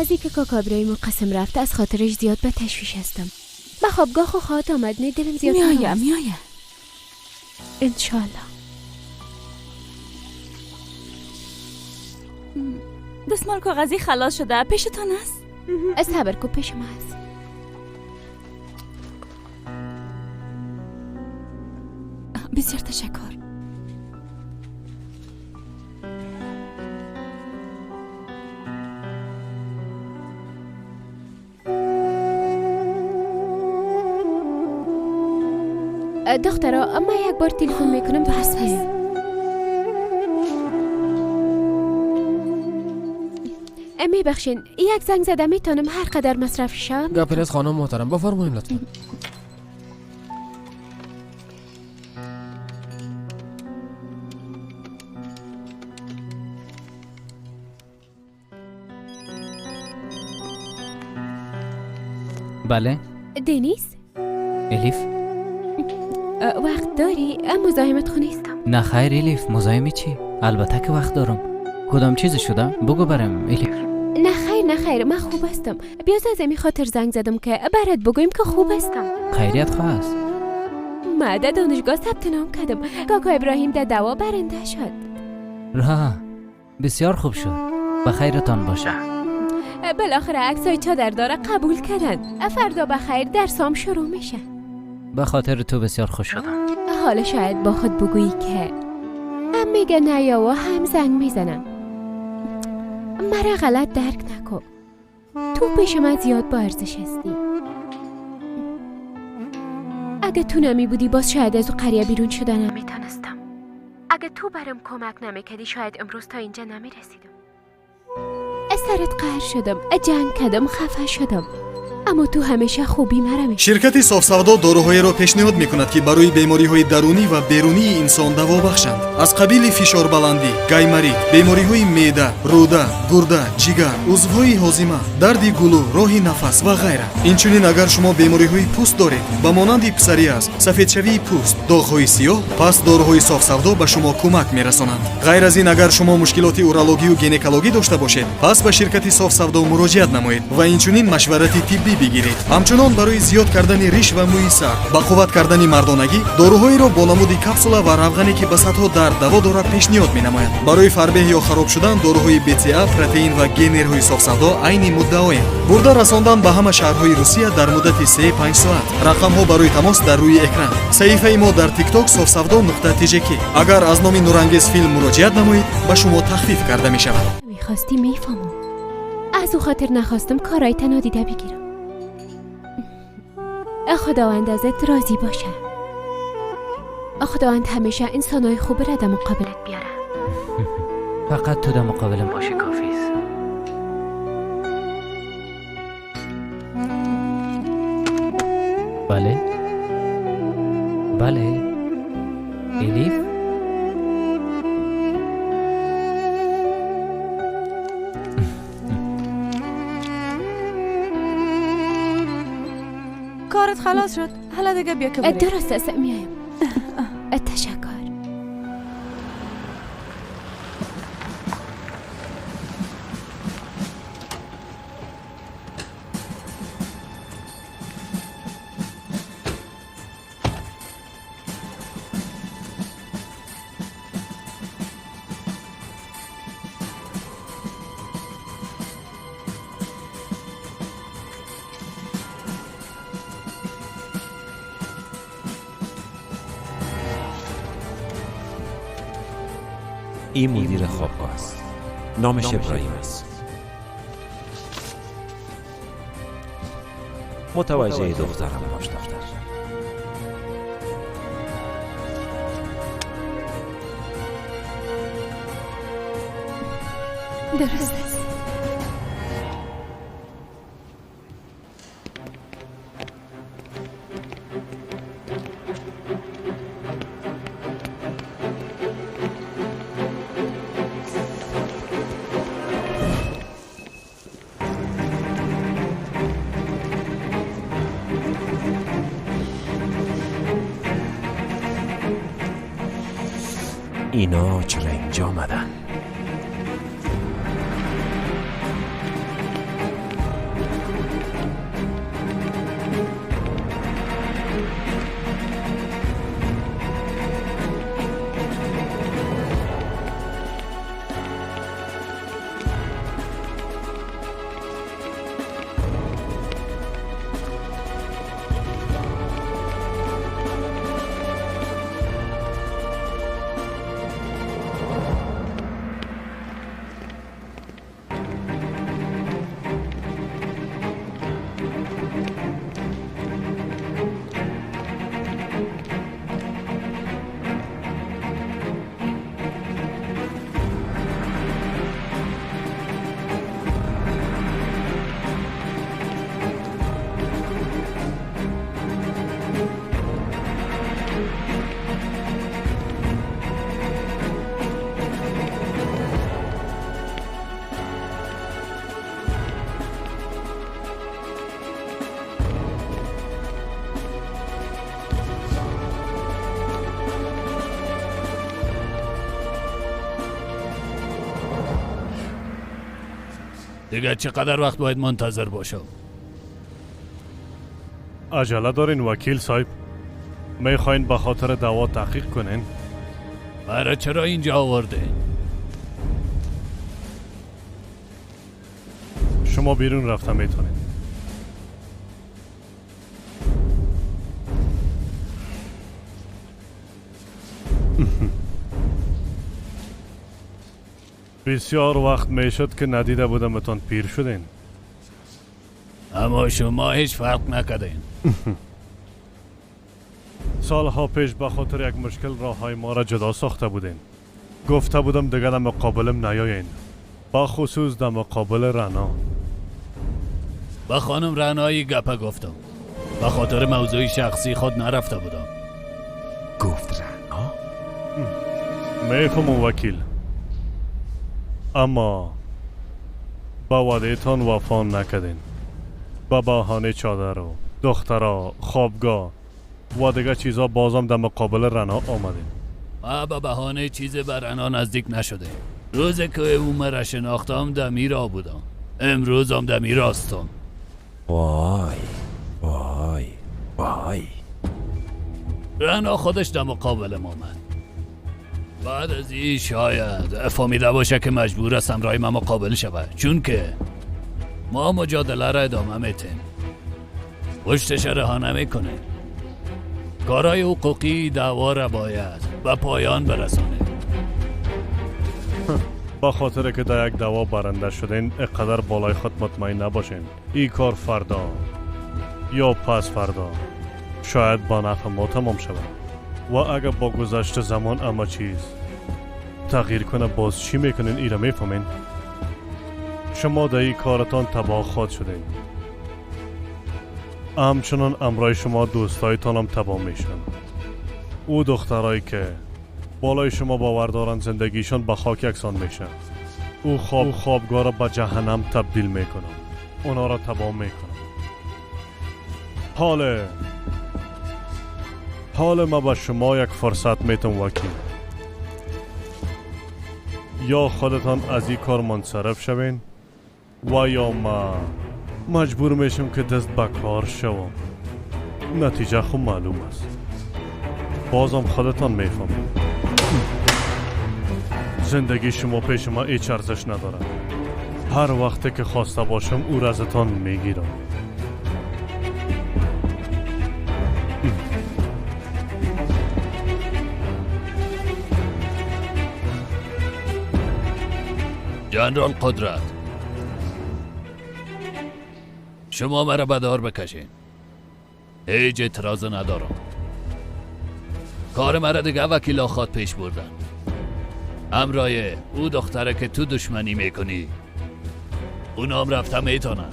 از اینکه کاکا ابراهیم و قسم رفته از خاطرش زیاد به تشویش هستم. به خوابگاه خو خواهد آمد، نه دلم زیاد میآیم میآیم انشالله. دستمال کاغذی خلاص شده، پیشتان است؟ صبر کو، پیش ما هست. بسیار تشکر. دخترا ما یک بار تلفن میکنم درست است. میبخشین یک زنگ زده میتونم هر قدر مصرف شم؟ گپی نیست خانم محترم، بفرمایید لطفا. بله دنیز؟ الیف وقت داری؟ مزاحمت خو نیستم. نه خیر الیف، مزاحمی چی؟ البته که وقت دارم. کدام چیز شده؟ بگو برم الیف. نه خیر نه خیر، من خوب هستم. بیاز از امی خاطر زنگ زدم که برات بگویم که خوب هستم. خیریت خواست. ما در دانشگاه ثبت نام کردم. کاکا ابراهیم در دوا برنده شد. را بسیار خوب شد. به خیرتان باشه. بالاخره عکسای چادر داره قبول کردن. فردا به خیر درسام شروع میشه. به خاطر تو بسیار خوش شدم. حالا شاید با خود بگویی که هم میگه نیا و هم زنگ میزنم. مرا غلط درک نکن. تو پیش من زیاد با ارزش هستی. اگه تو نمی بودی باز شاید از او قریه بیرون شدن نمیتونستم. اگه تو برام کمک نمیکردی شاید امروز تا اینجا نمیرسیدم. از سرت قهر شدم، جنگ کردم، خفه شدم. اما تو همیشه خوبی مرا می. شرکت صاف‌سودا доруҳоеро пешниҳод мекунад, ки барои бемориҳои дарунӣ ва берунии инсон даво бахшанд. Аз қабили фишорбаландӣ, гайморит, бемориҳои меъда, рӯда, гурда, ҷигар, узвҳои ҳозима, дарди гулӯ, роҳи нафас ва ғайра. Инчунин агар шумо бемориҳои пӯст доред, ба монанди псориаз, сафедшавии пӯст, доғҳои сиёҳ, пас доруҳои софсавдо ба шумо кӯмак мерасонанд. Ғайр аз ин, агар шумо мушкилоти урологию гинекологӣ дошта бошед, пас ба ширкати софсавдо муроҷиат намоед ва инчунин машварати тиббӣ бигиред. Ҳамчунон барои зиёд кардани риш ва мӯи сар, ба қувват кардани мардонагӣ, доруҳоеро бо намуди капсула ва равғане, ки ба садҳо дард даво дорад, пешниҳод менамояд. Барои фарбеҳ ё хароб шудан доруҳои БЦА, протеин ва генерҳои софсавдо айни муддаоянд. Бурда расондан ба ҳама шаҳрҳои Русия дар муддати 3-5 соат. Рақамҳо барои тамос дар рӯи экран. Саҳифаи мо дар TikTok софсавдо.tjk. Агар аз номи Нурангез филм муроҷиат намоед, ба шумо тахфиф карда мешавад. میخواستی میفهمم. از او خاطر نخواستم کارای تنها دیده بگیرم. خداوند ازت راضی باشه. خداوند همیشه انسانای خوب را در مقابلت بیاره. فقط تو در مقابلم باشی کافی است. بله بله الیف. کارت خلاص شد، حالا دیگه بیا که بریم. درست است، میایم. تشکر. این مدیر خوابگاه است. نامش ابراهیم است. متوجه دخترم باش دختر. درست است. اینا چرا اینجا آمدن؟ دیگه چقدر وقت باید منتظر باشم؟ عجله دارین وکیل صاحب؟ میخواین به خاطر دعوا تحقیق کنین؟ مرا چرا اینجا آورده؟ شما بیرون رفته میتونین. بسیار وقت میشد که ندیده بودمتان، پیر شدین. اما شما هیچ فرق نکردین. سالها پیش به خاطر یک مشکل راههای ما را جدا ساخته بودین. گفته بودم دیگر در مقابلم نیاین، با خصوص در مقابل رعنا. با خانم رعنایی گپه گفتم. به خاطر موضوع شخصی خود نرفته بودم. گفت رعنا؟ میفهمم وکیل، اما با وعده تان وفا نکردین. با بهانه چادر و دخترا، خوابگاه و دیگه چیزا بازم در مقابل رعنا آمدین. ما به بهانه چیز به رعنا نزدیک نشده. روزی که او مرا شناختم دمیرا بودم، امروز هم دمیرا هستم. وای وای وای. رعنا خودش در مقابل ما آمد. بعد از این شاید فهمیده باشه که مجبور است همراه ما مقابل شود، چون که ما مجادله را ادامه میتیم، پشتش رها نمیکنه. کارهای حقوقی دعوا را باید به پایان برسانه. با خاطر که در یک دعوا برنده شدین اقدر بالای خود مطمئن نباشین. این کار فردا یا پس فردا شاید با نفع ما تمام شود و اگر با گذشت زمان اما چیز تغییر کنه باز چی میکنین؟ ایره میفهمین؟ شما در این کارتان تباه خواهد شدین. همچنان امرای شما دوستایتان هم تباه میشن. او دخترایی که بالای شما باور دارن زندگیشان به خاک یکسان میشه. او خوابگاه را به جهنم تبدیل میکنم، اونا را تباه میکنم. حال ما به شما یک فرصت میتم وکیل. یا خودتان از این کار منصرف شوین و یا ما مجبور میشم که دست به کار شوم. نتیجه خود معلوم است. بازم خودتان میفهمید. زندگی شما پیش ما هیچ ارزش نداره. هر وقتی که خواسته باشم او را ازتان میگیرم. جنرال قدرت، شما مرا به دار بکشین، هیچ اعتراض ندارم. کار مرا دیگه وکیلا خواد پیش بردن. همراه او دختره که تو دشمنی میکنی، اونا هم رفته میتونن،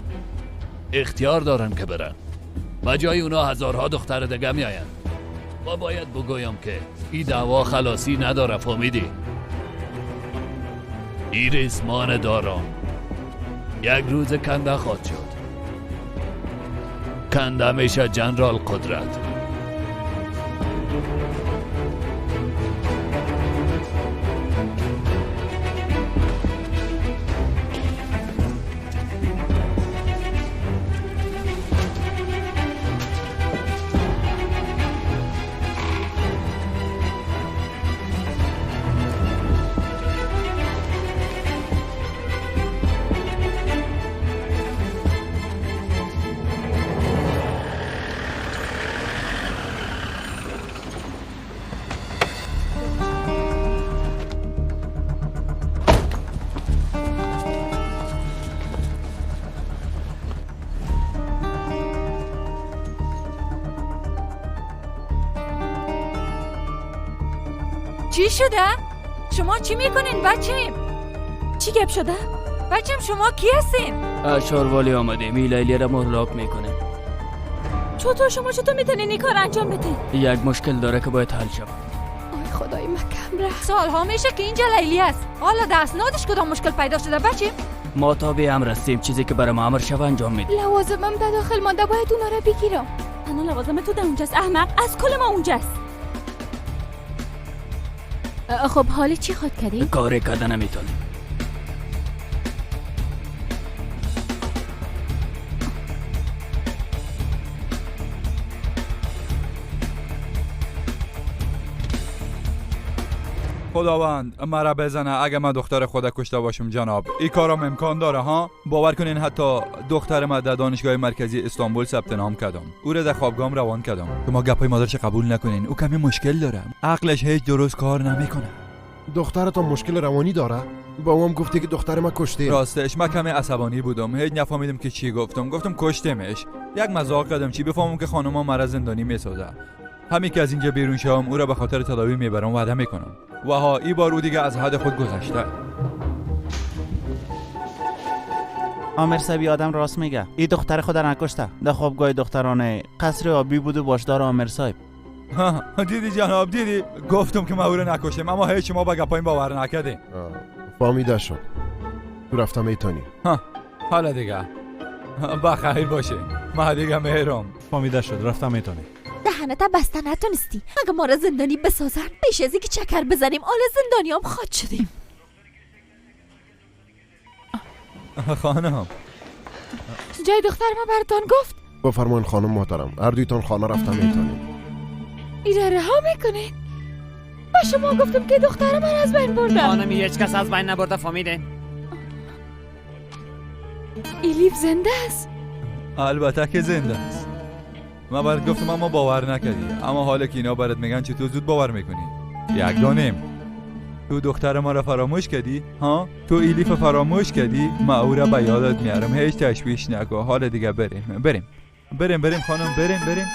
اختیار دارن که برن. با جای اونا هزارها دختر دیگه میاین. با باید بگویم که این دعوا خلاصی نداره، فهمیدی؟ این ریسمان دارم یک روز کنده خواهد شد. کنده میشه جنرال قدرت. چی شده؟ شما چی میکنین بچیم؟ چی گپ شده؟ بچیم شما کی هستین؟ شاروالی آمده، می لیلی را مهرلاک میکنه. چطور شما چطور میتونین این کار انجام بدین؟ یک مشکل داره که باید حل شود. آی خدای مکم رفت. سالها میشه که اینجا لیلی است. حالا در اسنادش کدام مشکل پیدا شده بچیم؟ ما تابع امر هستیم، چیزی که برای ما امر شوه انجام میدیم. لوازمم در داخل مانده، باید اونا را بگیرم. تنها لوازم تو در اونجاست احمق، از کل ما اونجاست. خب حالی چی خود کردی؟ کاری کرده نمیتونیم. خداوند مرا بزنه اگه من دختر خود کشته باشم جناب. این کارم امکان داره ها؟ باور کنین حتی دختر من در دانشگاه مرکزی استانبول ثبت نام کردم، او را در خوابگاه روان کردم. شما گپای مادرش قبول نکنین، او کمی مشکل داره، عقلش هیچ درست کار نمیکنه. دخترتان مشکل روانی داره؟ با اون گفتی که دختر من کشته. راستش من کمی عصبانی بودم، هیچ نفهمیدم که چی گفتم. گفتم کشتمش، یک مذاق کردم چی بفهمم که خانوما مرا زندانی میسازه. همین که از اینجا بیرون شوم او را به خاطر تداوی میبرم، وعده میکنم. و ها ای بار او دیگه از حد خود گذشته. آمر صاحب آدم راست میگه، این دختر خود را نکشته، در خوابگاه دخترانه قصر آبی بود و باشدار آمر صاحب. دیدی جناب، دیدی؟ گفتم که من او را نکشتم، اما هیچ شما به گپایم باور نکردین. فهمیده شد، تو رفتم ایتانی. حالا دیگه بخیر باشه، من دیگه میرم. فهمیده شد، رفتم ایتانی. دهنتا بسته نتونستی. اگه ما را زندانی بسازن پیش از اینکه چکر بزنیم آل زندانی هم خواد شدیم. خانم جای دختر ما براتان گفت. بفرمایین خانم محترم، هر دویتان خانه رفتم ایتانی. ایره رها میکنید؟ با شما گفتم که دختر من از بین بردم. خانم هیچ کس از بین نبرده، فهمیدین؟ ایلیف زنده است. البته که زنده است. من برات گفتم اما باور نکردی، اما حالا که اینا برات میگن چطور زود باور میکنی؟ یک دانیم تو دختر ما را فراموش کردی ها؟ تو ایلیف فراموش کردی؟ ما او را به یادت میارم، هیچ تشویش نکن. حالا دیگه بریم بریم بریم بریم خانم، بریم بریم.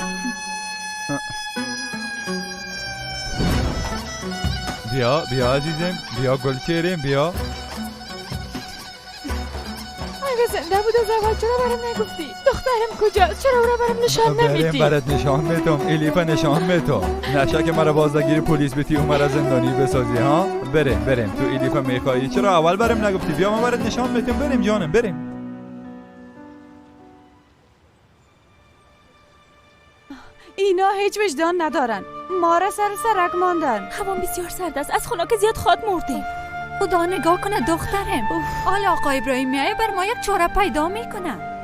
بیا بیا عزیزم، بیا گلچهرم، بیا. اگه زنده بود از اول چرا برام نگفتی؟ دخترم کجاست؟ چرا او را برام نشان نمیدی؟ بریم برات نشان میدم، الیف نشان میدم. نشه که مرا بازدگیری پلیس بتی و مرا زندانی بسازی ها؟ بریم بریم، تو الیف میخوایی، چرا اول برام نگفتی؟ بیا من برات نشان میدم، بریم جانم بریم. اینا هیچ وجدان ندارن، ما را سر سرک ماندن. هوا بسیار سرد است، از خنک زیاد خواد مردیم. خدا نگاه کنه دخترم. حالا آقا ابراهیم میایه بر ما یک چاره پیدا میکنه.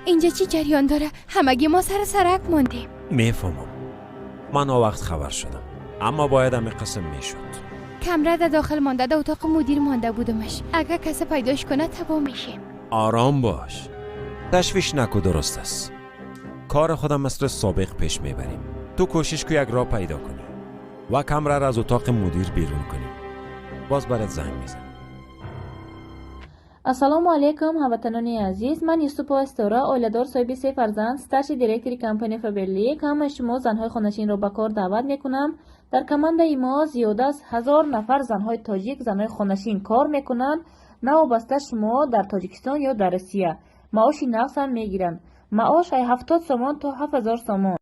اینجا چی جریان داره؟ همگی ما سر سرک ماندیم. میفهمم، من آن وقت خبر شدم، اما باید همه قسم میشد. کمره در داخل مانده، در اتاق مدیر مانده بودمش. اگر کسی پیداش کنه تباه میشیم. آرام باش، تشویش نکو، درست است. کار خودم مثل سابق پیش میبریم. تو کوشش کو یک راه پیدا کنی و کمره را از اتاق مدیر بیرون کنی. باز برات زنگ میزنم. Ассалому алайкум, ҳамватанони азиз. Ман Юсупова Ситора, оиладор, соҳиби се фарзанд, старший директори компания Фаберлик. Ҳамаи шумо занҳои хонашинро ба кор даъват мекунам. Дар командаи мо зиёда аз 1000 нафар занҳои тоҷик, занҳои хонашин кор мекунанд. Навобаста шумо дар Тоҷикистон ё дар Россия. Маоши нағз ҳам мегиранд. Маош 70 сомон то 7000 сомон.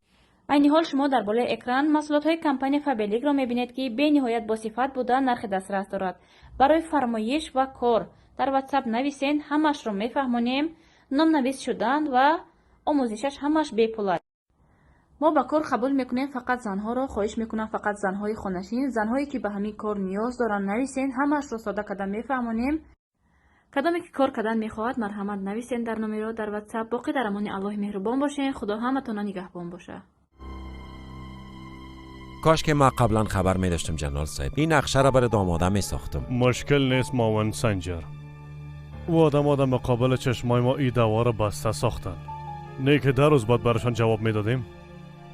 Айни ҳол шумо дар болои экран маҳсулотҳои компания Фаберликро мебинед, ки бениҳоят босифат буда нархи дастрас дорад. Барои фармоиш ва кор дар WhatsApp нависен, ҳамаашро мефаҳмонем. Номнавис шудан ва омӯзишаш ҳамааш бепул аст. Мо ба кор қабул мекунем фақат занҳоро. Хоҳиш мекунам фақат занҳои хонашин, занҳое ки ба ҳамин кор ниёз доранд нависен, ҳамаашро сода карда мефаҳмонем. Кадоме ки кор кардан мехоҳад, марҳамат нависен дар номеро дар WhatsApp. Боқӣ дар амони Аллоҳи меҳрубон бошен. Худо ҳаматона нигаҳбон боша. کاش که ما قبلا خبر می داشتم جنرال صاحب، این نقشه را برای آماده می ساختم. مشکل نیست معاون سنجر. او آدم مقابل چشمای ما ای دوا را بسته ساختن. نه که 10 روز بعد برشان جواب میدادیم.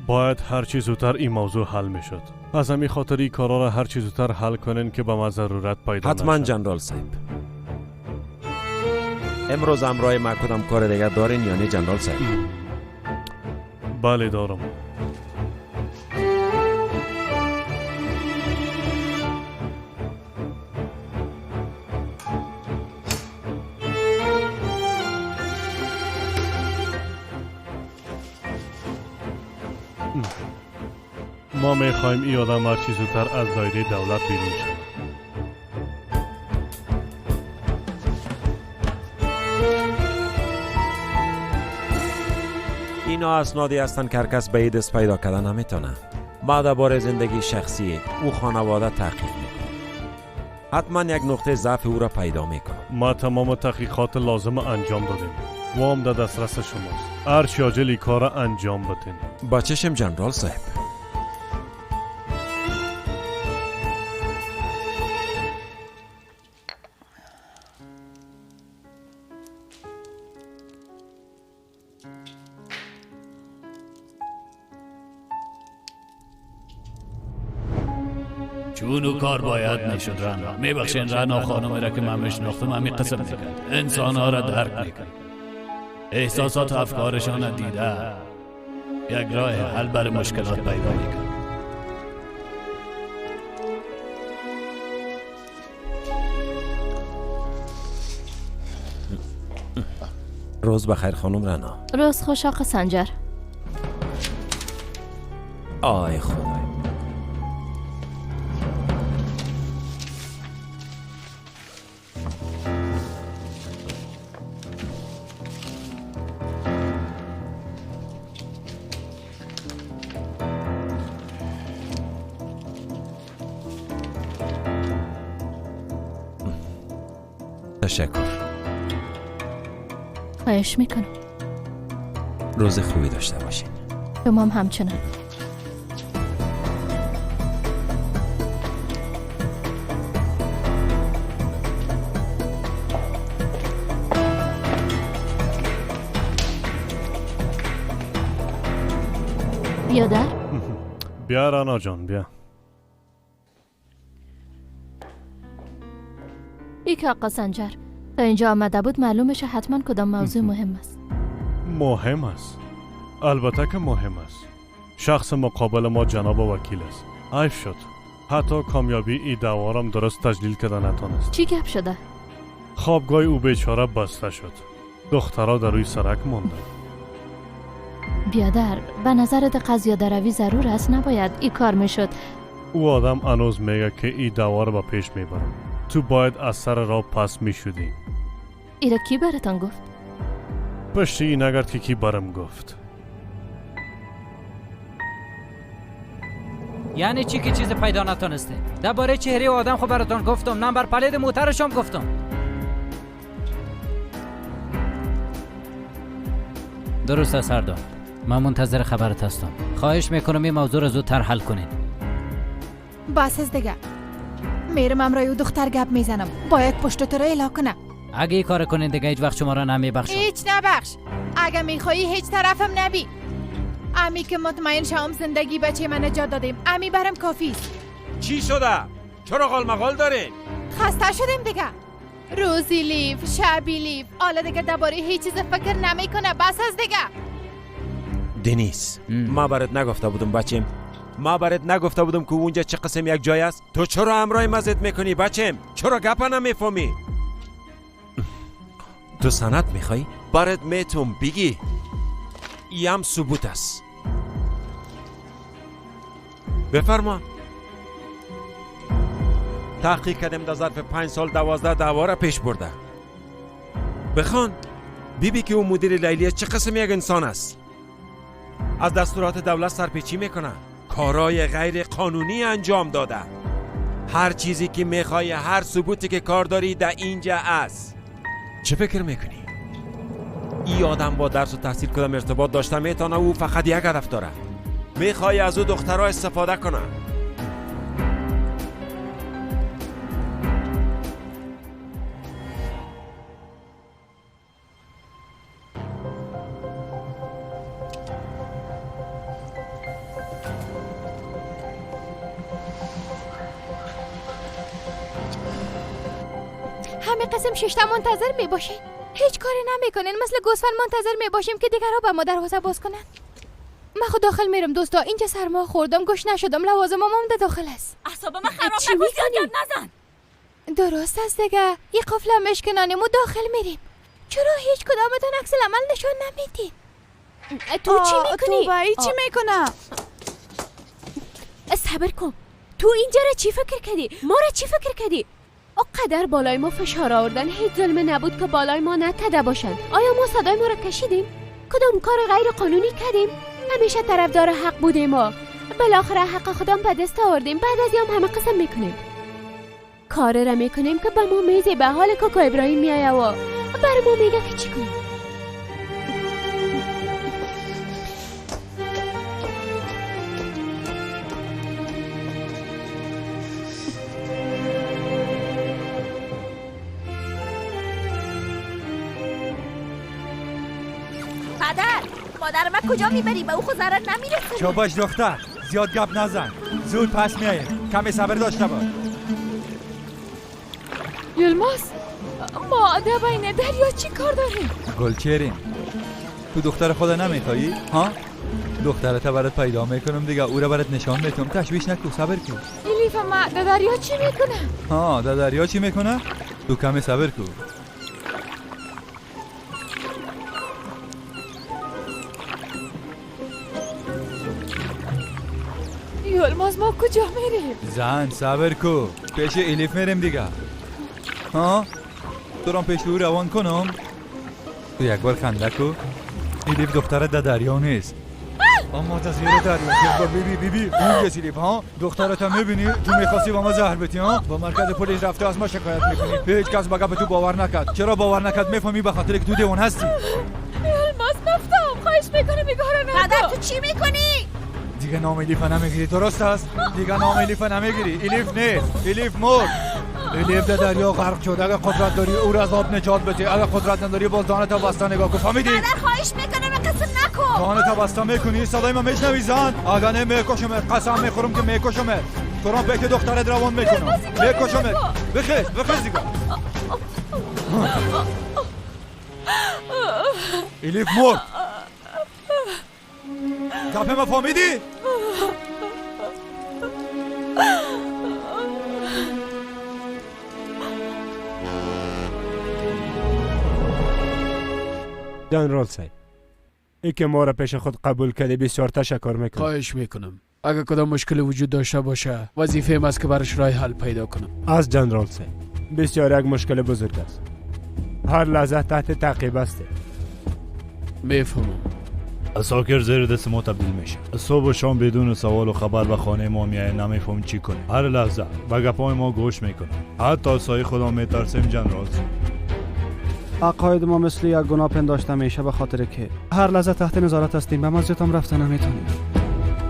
باید هر چیز زودتر این موضوع حل میشد. از همین خاطر این کارا را هر چیز زودتر حل کنین که به ما ضرورت پیدا حتما نشه. جنرال صاحب. امروز همراه ما کدام کار دیگر دارین یا نه جنرال صاحب؟ بله دارم. ما میخوایم این آدم هر چیز زودتر از دایره دولت بیرون شود. اینا اسنادی هستن که هر کس به دست پیدا کردن نمیتونه. ما درباره زندگی شخصی او خانواده تحقیق میکنم. حتما یک نقطه ضعف او را پیدا میکنم. ما تمام تحقیقات لازم انجام دادیم. وام در دسترس شماست. هر چی عاجل کار انجام بدین. با چشم جنرال صاحب. چون او کار باید میشد رنا. میبخشین رنا خانم را که من میشناختم همین قسم میکرد. انسان ها را درک میکرد، احساسات و افکارشان را دیده یک راه حل بر مشکلات پیدا میکرد. روز بخیر خانم رنا. روز خوش آقا سنجر. آی خدای. تشکر. خواهش میکنم. روز خوبی داشته باشین. شما هم همچنان. بیادر؟ بیا رنا جان بیا. ایک آقا سنجر تا اینجا آمده بود معلومشه حتما کدام موضوع مهم است. مهم است، البته که مهم است. شخص مقابل ما جناب وکیل است. عیب شد حتی کامیابی ای دعوارم درست تجلیل کرده نتانست. چی گپ شده؟ خوابگاه او بیچاره بسته شد. دخترها در روی سرک ماندند. بیادر به نظرت قضیه دروی ضرور است؟ نباید ای کار میشد. او آدم هنوز میگه که ای دعوا رو به پیش میبرم. تو باید از سر راه پس میشدی. ایرا کی براتان گفت؟ پشت این نگرد که کی برم گفت. یعنی چی که چیز پیدا نتونسته؟ درباره چهره آدم خب براتون گفتم، نمبر پلید موترشم گفتم. درست است سردار، من منتظر خبرت هستم. خواهش میکنم این موضوع را زودتر حل کنین. بس از دیگه میرم امرای او دختر گپ میزنم. باید پشت تو را اعلا کنم. اگه این کار کنین دیگه هیچ وقت شما را نمیبخشم. هیچ نبخش. اگه میخوایی هیچ طرفم نبی. امی که مطمئن شوم زندگی بچه من نجات دادیم، امی برم کافی است. چی شده؟ چرا قال مقال دارین؟ خسته شدیم دیگه. روزی لیف، شبی لیف، حالا دیگه درباره هیچ چیز فکر نمیکنه. بس از دیگه. دنیس، ما برات نگفته بودم بچم. ما برات نگفته بودم که اونجا چه قسم یک جای است؟ تو چرا همراه مزد میکنی بچم؟ چرا گپ نمیفهمی؟ تو سند میخوای؟ برات میتونم بگی. یم ثبوت است. بفرما. تحقیق کردیم در ظرف 5 سال 12 دعوا را پیش برده. بخوان بیبی که او مدیر لیلیه چه قسم یک انسان است. از دستورات دولت سرپیچی میکنه، کارای غیر قانونی انجام داده. هر چیزی که میخوای، هر ثبوتی که کار داری در اینجا است. چه فکر میکنی؟ ای آدم با درس و تحصیل کدام ارتباط داشته میتونه؟ او فقط یک هدف داره، میخوای از او دخترها استفاده کنه. همه قسم ششتا منتظر میباشین، هیچ کاری نمیکنین، مثل گوسفند منتظر میباشیم که دیگرها به ما دروازه باز کنن. من خود داخل میرم دوستا، اینجا سرما خوردم، گوش نشدم، لوازمم هم داخل است. اعصاب من خراب نکن، زیاد نزن. درست است دیگه، یه قفل مشکنانیم و داخل میریم. چرا هیچ کدامتون عکس العمل نشون نمیدین؟ تو چی میکنی؟ تو با چی میکنم؟ صبر کن، تو اینجا را چی فکر کردی؟ ما را چی فکر کردی؟ قدر بالای ما فشار آوردن، هیچ ظلم نبود که بالای ما نکده باشند. آیا ما صدای ما را کشیدیم؟ کدام کار غیر قانونی کردیم؟ همیشه طرفدار حق بودیم و بالاخره حق خودم به دست آوردیم. بعد از یام همه قسم میکنیم، کار را میکنیم که به ما میزه. به حال کاکا ابراهیم میایه و بر ما میگه که چی کنیم. پدر، مادر من کجا میبری؟ به او خود ضرر نمیرسه. چوباش دختر، زیاد گپ نزن، زود پس میاییم، کمی صبر داشته باش. یلماز، ما در بین دریا چی کار داریم؟ گلچرین، تو دختر خدا نمیخوایی؟ ها؟ دخترت برات پیدا میکنم دیگه، او را برات نشان میتم. تشویش نکو، صبر کن. الیف ما در دریا چی میکنه؟ ها، در دریا چی میکنه؟ تو کمی صبر کن. یلماز، ما کجا میریم؟ زن صبر کو، پیش الیف میریم دیگه. ها؟ تو را پیش او روان کنم؟ تو یک بار خنده کو. الیف دخترت در دریا نیست، اما تا زیر دریا. بی بی بی اون الیف ها، دخترت هم میبینی؟ تو میخواستی با ما زهر بتی ها؟ با مرکز پلیس رفته از ما شکایت میکنی. هیچ کس به گپ تو باور نکرد. چرا باور نکرد؟ میفهمی؟ به خاطر که تو دیوانه هستی. یلماز مفتم، خواهش میکنم این کارو نکن. پدر تو چی میکنی؟ دیگه نام الیف نمیگیری، درست است؟ دیگه نام الیف نمیگیری. الیف نیست، الیف مرد. الیف در دریا غرق شد. اگه قدرت داری او را از آب نجات بده، اگه قدرت نداری باز دهانت بسته نگاه کن. فهمیدی؟ پدر خواهش میکنم قسم نکن. دهانت بسته میکنی؟ صدای من میشنوی زن؟ اگه نه میکشمت، قسم میخورم که میکشمت. تو را پیش دخترت روان میکنم، میکشمت. بخیز بخیز دیگه. الیف مرد. گپ ما فهمیدی؟ جنرال صاحب، ای که ما را پیش خود قبول کردی بسیار تشکر میکنم. خواهش میکنم. اگر کدام مشکل وجود داشته باشه، وظیفه است که برش راه حل پیدا کنم. از جنرال صاحب، بسیار یک مشکل بزرگ است. هر لحظه تحت تعقیب است. میفهمم. اساکر زیر دست ما تبدیل میشه. صبح و شام بدون سوال و خبر به خانه ما میایه، نمیفهم چی کنه. هر لحظه به گپای ما گوش میکنه. حتی سایه خدا میترسیم جنرال. عقاید ما مثل یک گناه پنداشته میشه، به خاطر که هر لحظه تحت نظارت هستیم. به مسجد رفته نمیتونیم.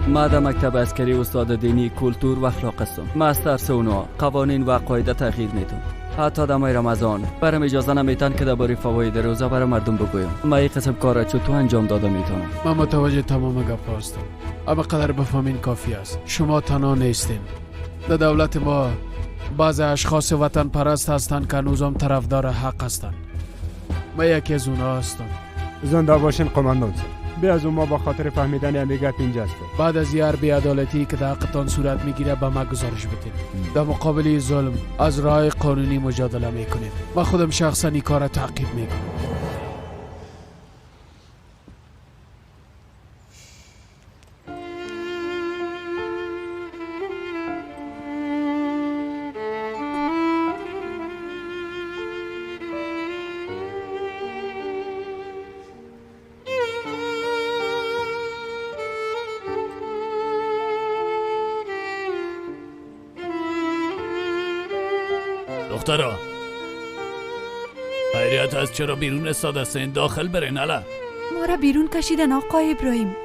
ما در مکتب عسکری استاد دینی، کلتور و اخلاق هستم. ما از ترس اونا قوانین و عقاید تغییر میدم. حتی در ماه رمضان برام اجازه نمیتن که درباره فواید روزه برای مردم بگویم. ما این قسم کار چطور انجام داده میتونم؟ من متوجه تمام گپ هستم، اما قدر بفهمین کافی است. شما تنها نیستین. در دولت ما بعض اشخاص وطن پرست هستند که هنوزم طرفدار حق هستند. من یکی از اونها هستم. زنده باشین قماندان. بی از ما با خاطر فهمیدن همی گپ اینجا هستیم. بعد از هر بی‌عدالتی که در حقتان صورت میگیره به ما گزارش بدین. در مقابل ظلم از راه قانونی مجادله میکنیم. من خودم شخصا این کار را تعقیب میکنم. دخترا، خیریت از چرا بیرون استاد هستین؟ داخل برین. الا ما را بیرون کشیدن آقای ابراهیم.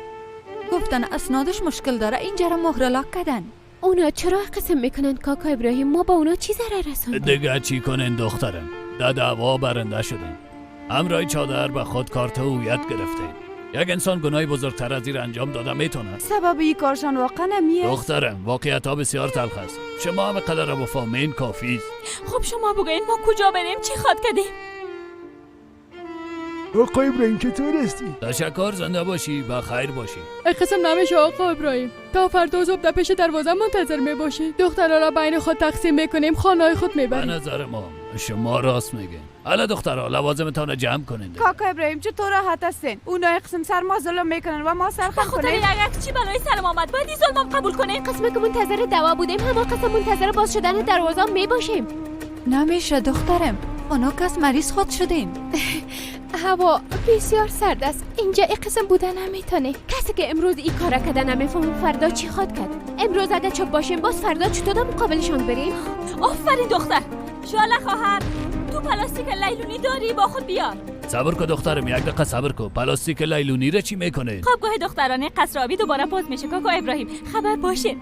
گفتن اسنادش مشکل داره، اینجا را مهرلاک کردن. اونا چرا قسم میکنن کاکا ابراهیم؟ ما با اونا چی ضرر رسوندیم؟ دیگه چی کنین دخترم؟ در دعوا برنده شدین. همراه چادر به خود کارت هویت گرفتین. یک انسان گناهی بزرگتر از این انجام داده میتونه؟ سبب این کارشان واقعا نمیه. دخترم، واقعیت ها بسیار تلخ است. شما هم قدر بفهمین کافی است. خب شما بگوین ما کجا بریم؟ چی خواد کردیم؟ آقا ابراهیم چطور هستی؟ تشکر، زنده باشی، با خیر باشی. قسم نمیشه آقا ابراهیم، تا فردا صبح در پیش دروازه منتظر میباشی. دخترها را بین خود تقسیم میکنیم، خانه خود میبریم. به نظر ما شما راست میگین. حالا دخترها لوازمتان جمع کنین. کاکا ابراهیم چطور راحت هستین؟ اونا قسم سر ما ظلم میکنن و ما سر خم کنیم. یک چی بلای سرم آمد، باید این ظلمم قبول کنیم. قسمه که منتظر دوا بودیم، همه قسم منتظر باز شدن دروازه میباشیم. نمیشه دخترم، خنک مریض خود شدیم. هوا بسیار سرد است. اینجا این قسم بوده نمیتونه. کسی که امروز این کار کرده نمیفهمم فردا چی خواد کرد. امروز اگه چپ باشیم باز فردا چطور در مقابلشان بریم؟ آفرین دختر. شاله خواهر، تو پلاستیک لیلونی داری؟ با خود بیار. صبر کن دخترم، یک دقیقه صبر کن. پلاستیک لیلونی را چی میکنه؟ خوابگاه دخترانه قصر آبی دوباره باز میشه کاکا ابراهیم، خبر باشه.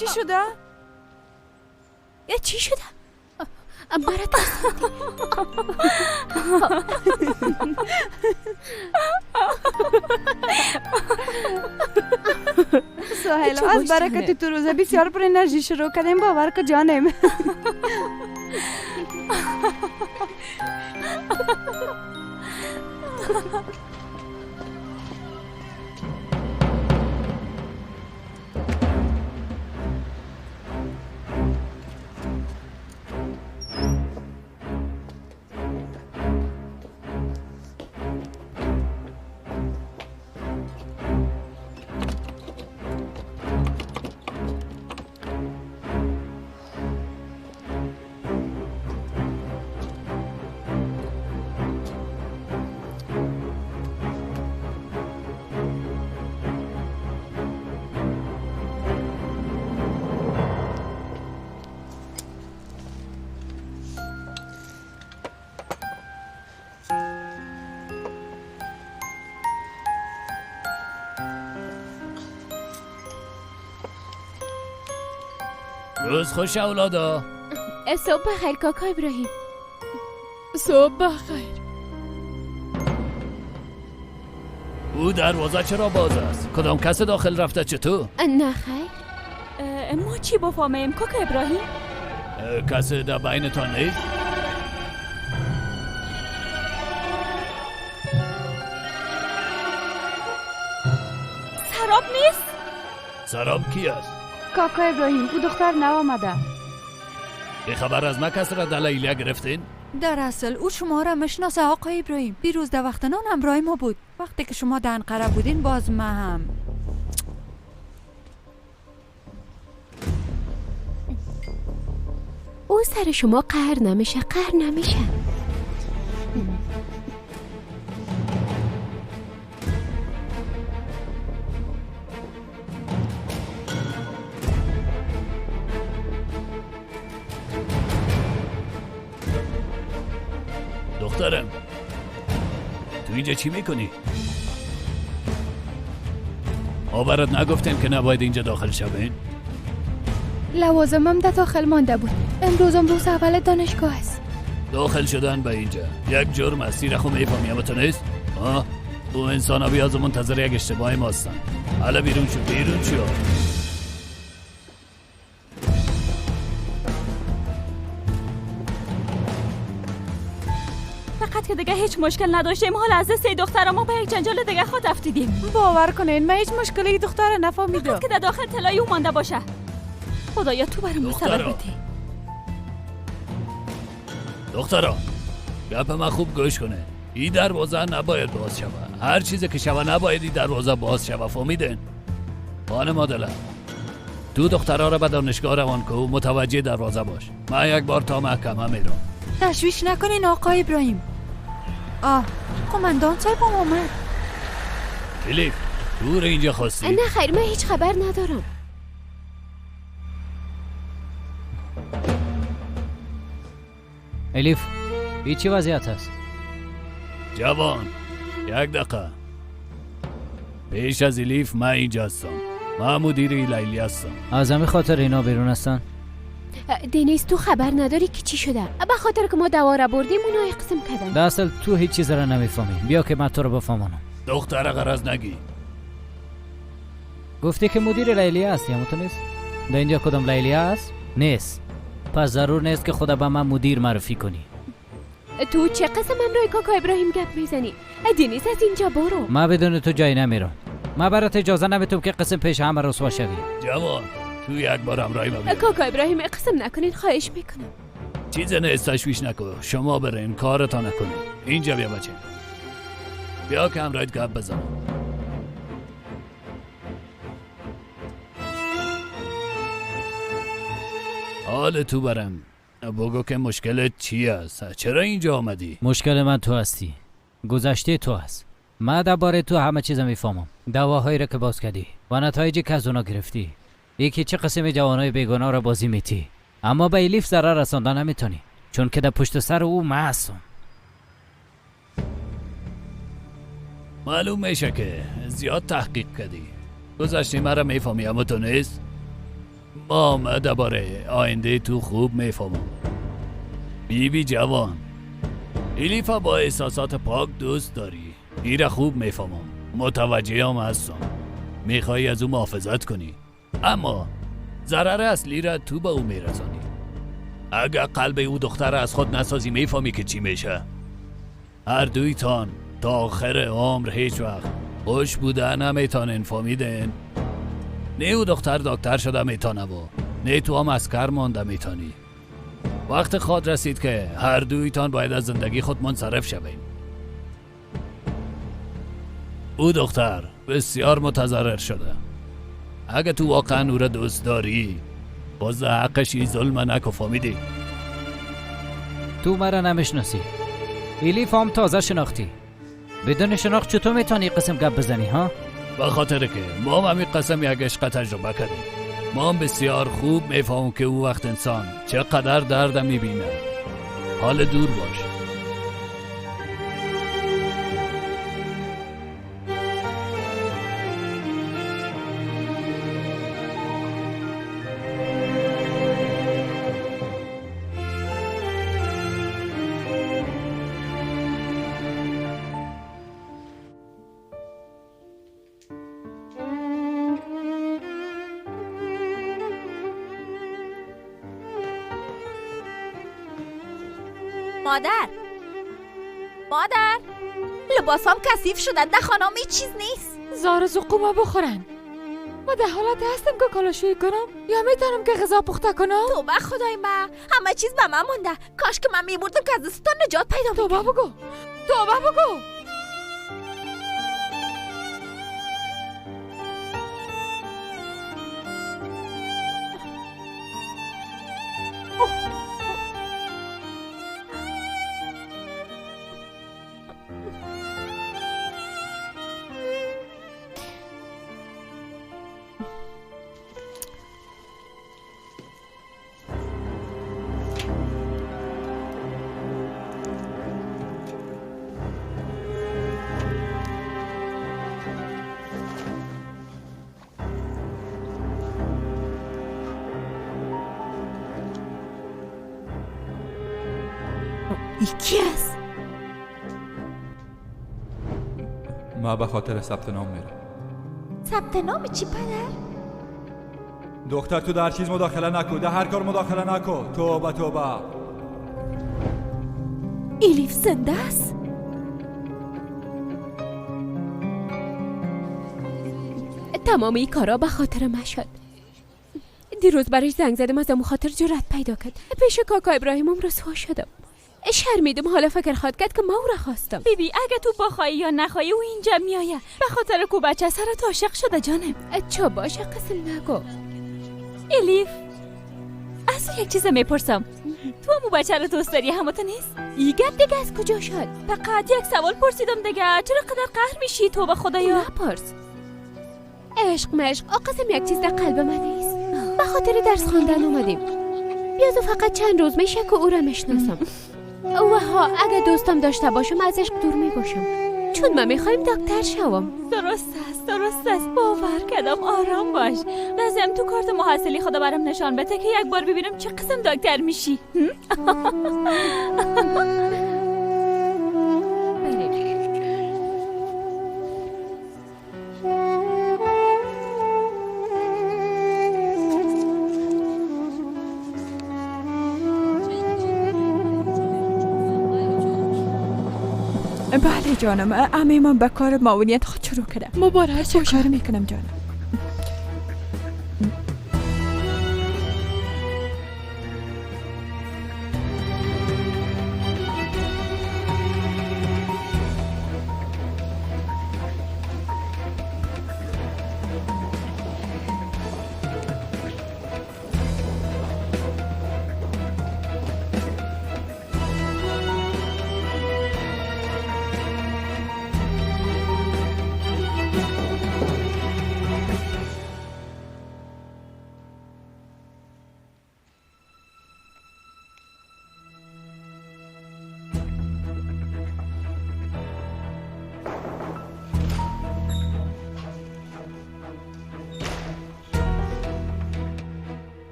چی شده؟ چی شده؟ مرا ترساندی. سهیلا از برکت تو روزه بسیار پر انرژی شروع کردیم، باور که جانم. روز خوش اولادا. صبح بخیر کاکا ابراهیم. صبح بخیر. او دروازه چرا باز است؟ کدام کس داخل رفته چطور؟ نه خیر. ما چی بفهمیم کاکا ابراهیم؟ کسی در بینتان نیست؟ سراب نیست؟ سراب کی است؟ کاکا ابراهیم، او دختر نو آمده. بی خبر از ما کس را در لیلیه گرفتین؟ در اصل او شما را مشناسه آقای ابراهیم. دیروز در وقت نان همراه ما بود. وقتی که شما در انقره بودین باز ما هم. او سر شما قهر نمیشه، قهر نمیشه. دخترم تو اینجا چی میکنی؟ ما برات نگفتیم که نباید اینجا داخل شوین؟ لوازمم در داخل مانده بود. امروزم روز اول دانشگاه است. داخل شدن به اینجا یک جرم است. سیره خو میفهمی اما تو نیست؟ آه؟ او انسان ها بیاز منتظر یک اشتباه ما هستن. حالا بیرون شو، بیرون شو. فقط که دیگه هیچ مشکل نداشتیم، حالا از سه دختر ما به یک جنجال دیگه خود افتیدیم. باور کنین من هیچ مشکلی دختر نفهمیدم که در داخل طلای او مانده باشه. خدایا تو برام صبر بده. دخترا گپ من خوب گوش کنه. این دروازه نباید باز شوه. هر چیزی که شوه نباید این دروازه باز شوه. فهمیدین؟ خانم عادله تو دخترها را به دانشگاه روان که و متوجه دروازه باش. من یک بار تا محکمه میرم. تشویش نکنین آقای ابراهیم. آه قماندان صاحب آمد. الیف تو رو اینجا خواستی؟ نه خیر من هیچ خبر ندارم. الیف این چی وضعیت است؟ جوان یک دقیقه پیش از الیف من اینجا هستم. من مدیر لیلی هستم. از همین خاطر اینا بیرون هستن؟ دنیز تو خبر نداری که چی شده؟ به خاطر که ما دوا را بردیم اونا اقسم کردن. در اصل تو هیچ چیز را نمیفهمی. بیا که من تو رو بفهمانم. دختر غرض نگی. گفتی که مدیر لیلی هستی، همون تو نیست؟ در اینجا کدام لیلی هست؟ نیست. پس ضرور نیست که خدا به من مدیر معرفی کنی. تو چه قسم امرای کاکا ابراهیم گپ میزنی؟ دنیز از اینجا برو. من بدون تو جایی نمیرم. من برات اجازه نمیتم که قسم پیش همه رسوا شوی. جوان تو یک بار همراهی من بیا. کاکا ابراهیم قسم نکنین خواهش میکنم. چیز نیست تشویش نکن. شما برین کارتا نکنین. اینجا بیا بچه. بیا که همراهیت گپ بزنم. حال تو برم بگو که مشکلت چی است؟ چرا اینجا آمدی؟ مشکل من تو هستی. گذشته تو هست. من درباره تو همه چیز میفهمم. دواهایی را که باز کردی و نتایجی که از اونا گرفتی. یکی چه قسم جوانای بیگناه را بازی میتی. اما به الیف ضرر رساندن نمیتونی، چون که در پشت سر او من هستم. معلوم میشه که زیاد تحقیق کردی. گذشته مرا میفهمی اما تو نیست. ما درباره آینده تو خوب میفهمم. بیبی جوان الیفا با احساسات پاک دوست داری. ایره خوب میفهمم. متوجه هم هستم. میخوای از او محافظت کنی، اما ضرر اصلی را تو به او میرسانی. اگر قلب او دختر از خود نسازی میفهمی که چی میشه. هر دویتان تا آخر عمر هیچ وقت خوش بوده نمیتانین. فهمیدین؟ نه او دختر دکتر شده میتانه و نه تو هم اسکر مانده میتانی. وقت خود رسید که هر دویتان باید از زندگی خود منصرف شویم. او دختر بسیار متضرر شده. اگه تو واقعا او را دوست داری باز حقش این ظلم نکن. فهمیدی؟ تو مرا نمیشناسی. الیف هم تازه شناختی. بدون شناخت چطور میتونی قسم گپ بزنی ها؟ به خاطر که ما هم همین قسم یک عشق تجربه کردیم. ما هم بسیار خوب میفهمم که او وقت انسان چقدر درد میبینه. حال دور باش. مادر مادر لباسام کثیف شدن، در خانم هیچ چیز نیست. زار زقومه بخورن. ما در حالت هستم که کالاشویی کنم یا میتونم که غذا پخته کنم؟ توبه خدای من، همه چیز به من مونده. کاش که من میبردم که از دستتان نجات پیدا میکردم. توبه بگو، توبه بگو. کی است؟ ما به خاطر ثبت نام میرم. ثبت نام چی پدر؟ دختر تو در چیز مداخله نکن، در هر کار مداخله نکن. توبه توبه. الیف زنده است؟ تمام این کارا به خاطر من شد. دیروز برش زنگ زدم، از خاطر جرأت پیدا کرد. پیش کاکا ابراهیمم رسوا شدم. شرمیدم. حالا فکر خواد کرد که ما او را خواستم. بیبی اگه تو بخوای یا نخوای او اینجا میایه. به خاطر کو بچه سرت عاشق شده جانم. چه باشه قسم نگو. الیف از تو یک چیز میپرسم، تو همو بچه رو دوست داری همو تو نیست؟ ای گپ دیگه از کجا شد؟ فقط یک سوال پرسیدم دیگه، چرا قدر قهر میشی؟ تو به خدایا. نپرس. عشق مشق قسم یک چیز در قلب من نیست. به خاطر درس خواندن اومدیم. بیازو فقط چند روز میشه که او را میشناسم. و ها اگه دوستم داشته باشم از عشق دور می باشم، چون من میخوایم دکتر شوم. درست است درست است، باور کردم. آرام باش، لازم تو کارت محصلی خدا برام نشان بده که یک بار ببینم چه قسم دکتر میشی. بله جانم، عمه من به کار معاونیت خود شروع کرده. مبارک. چه کار میکنم جانم؟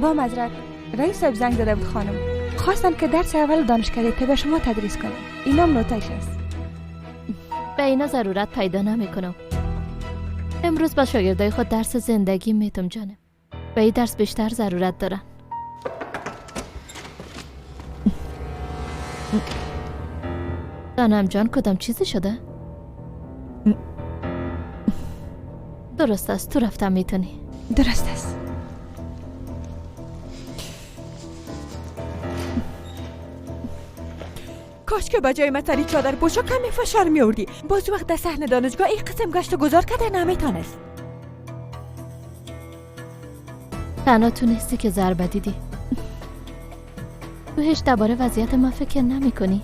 با معذرت، رئیس صاحب زنگ زده بود خانم. خواستن که درس اول دانشکده طب شما تدریس کنم. اینام نوتش است. به اینا ضرورت پیدا نمی کنم. امروز با شاگردای خود درس زندگی میتم جانم. به این درس بیشتر ضرورت دارن. دانم جان کدام چیزی شده؟ درست است، تو رفتم میتونی. درست است. کاش که بجای من سری چادر پوشا کمی فشار میوردی. باز وقت در صحن دانشگاه این قسم گشت و گذار کرده نمیتونست. تنها تو نیستی که ضربه دیدی. تو هیچ درباره وضعیت ما فکر نمی کنی.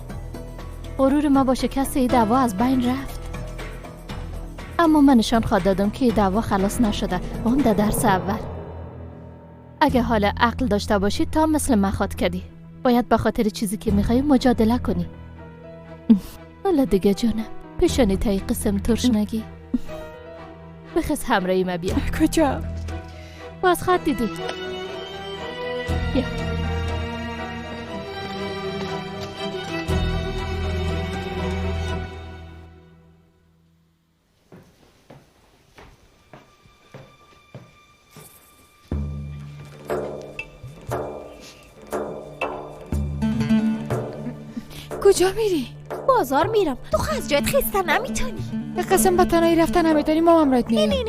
غرور ما با شکست این دعوا از بین رفت. اما من نشان خواد دادم که این دعوا خلاص نشده و هم در درس اول. اگه حال عقل داشته باشی تا مثل من خواد کردی. باید به خاطر چیزی که میخوای مجادله کنی. حالا دیگه جانم پیشانی تایی قسم ترش نگی. بخز همراهی ما بیا. کجا؟ باز خط دیدی. بیا. کجا میری؟ بازار میرم. تو از جایت خسته نمیتونی. قسم به تنهایی رفتن نمیتونی، مامام رایت میاد. نه نه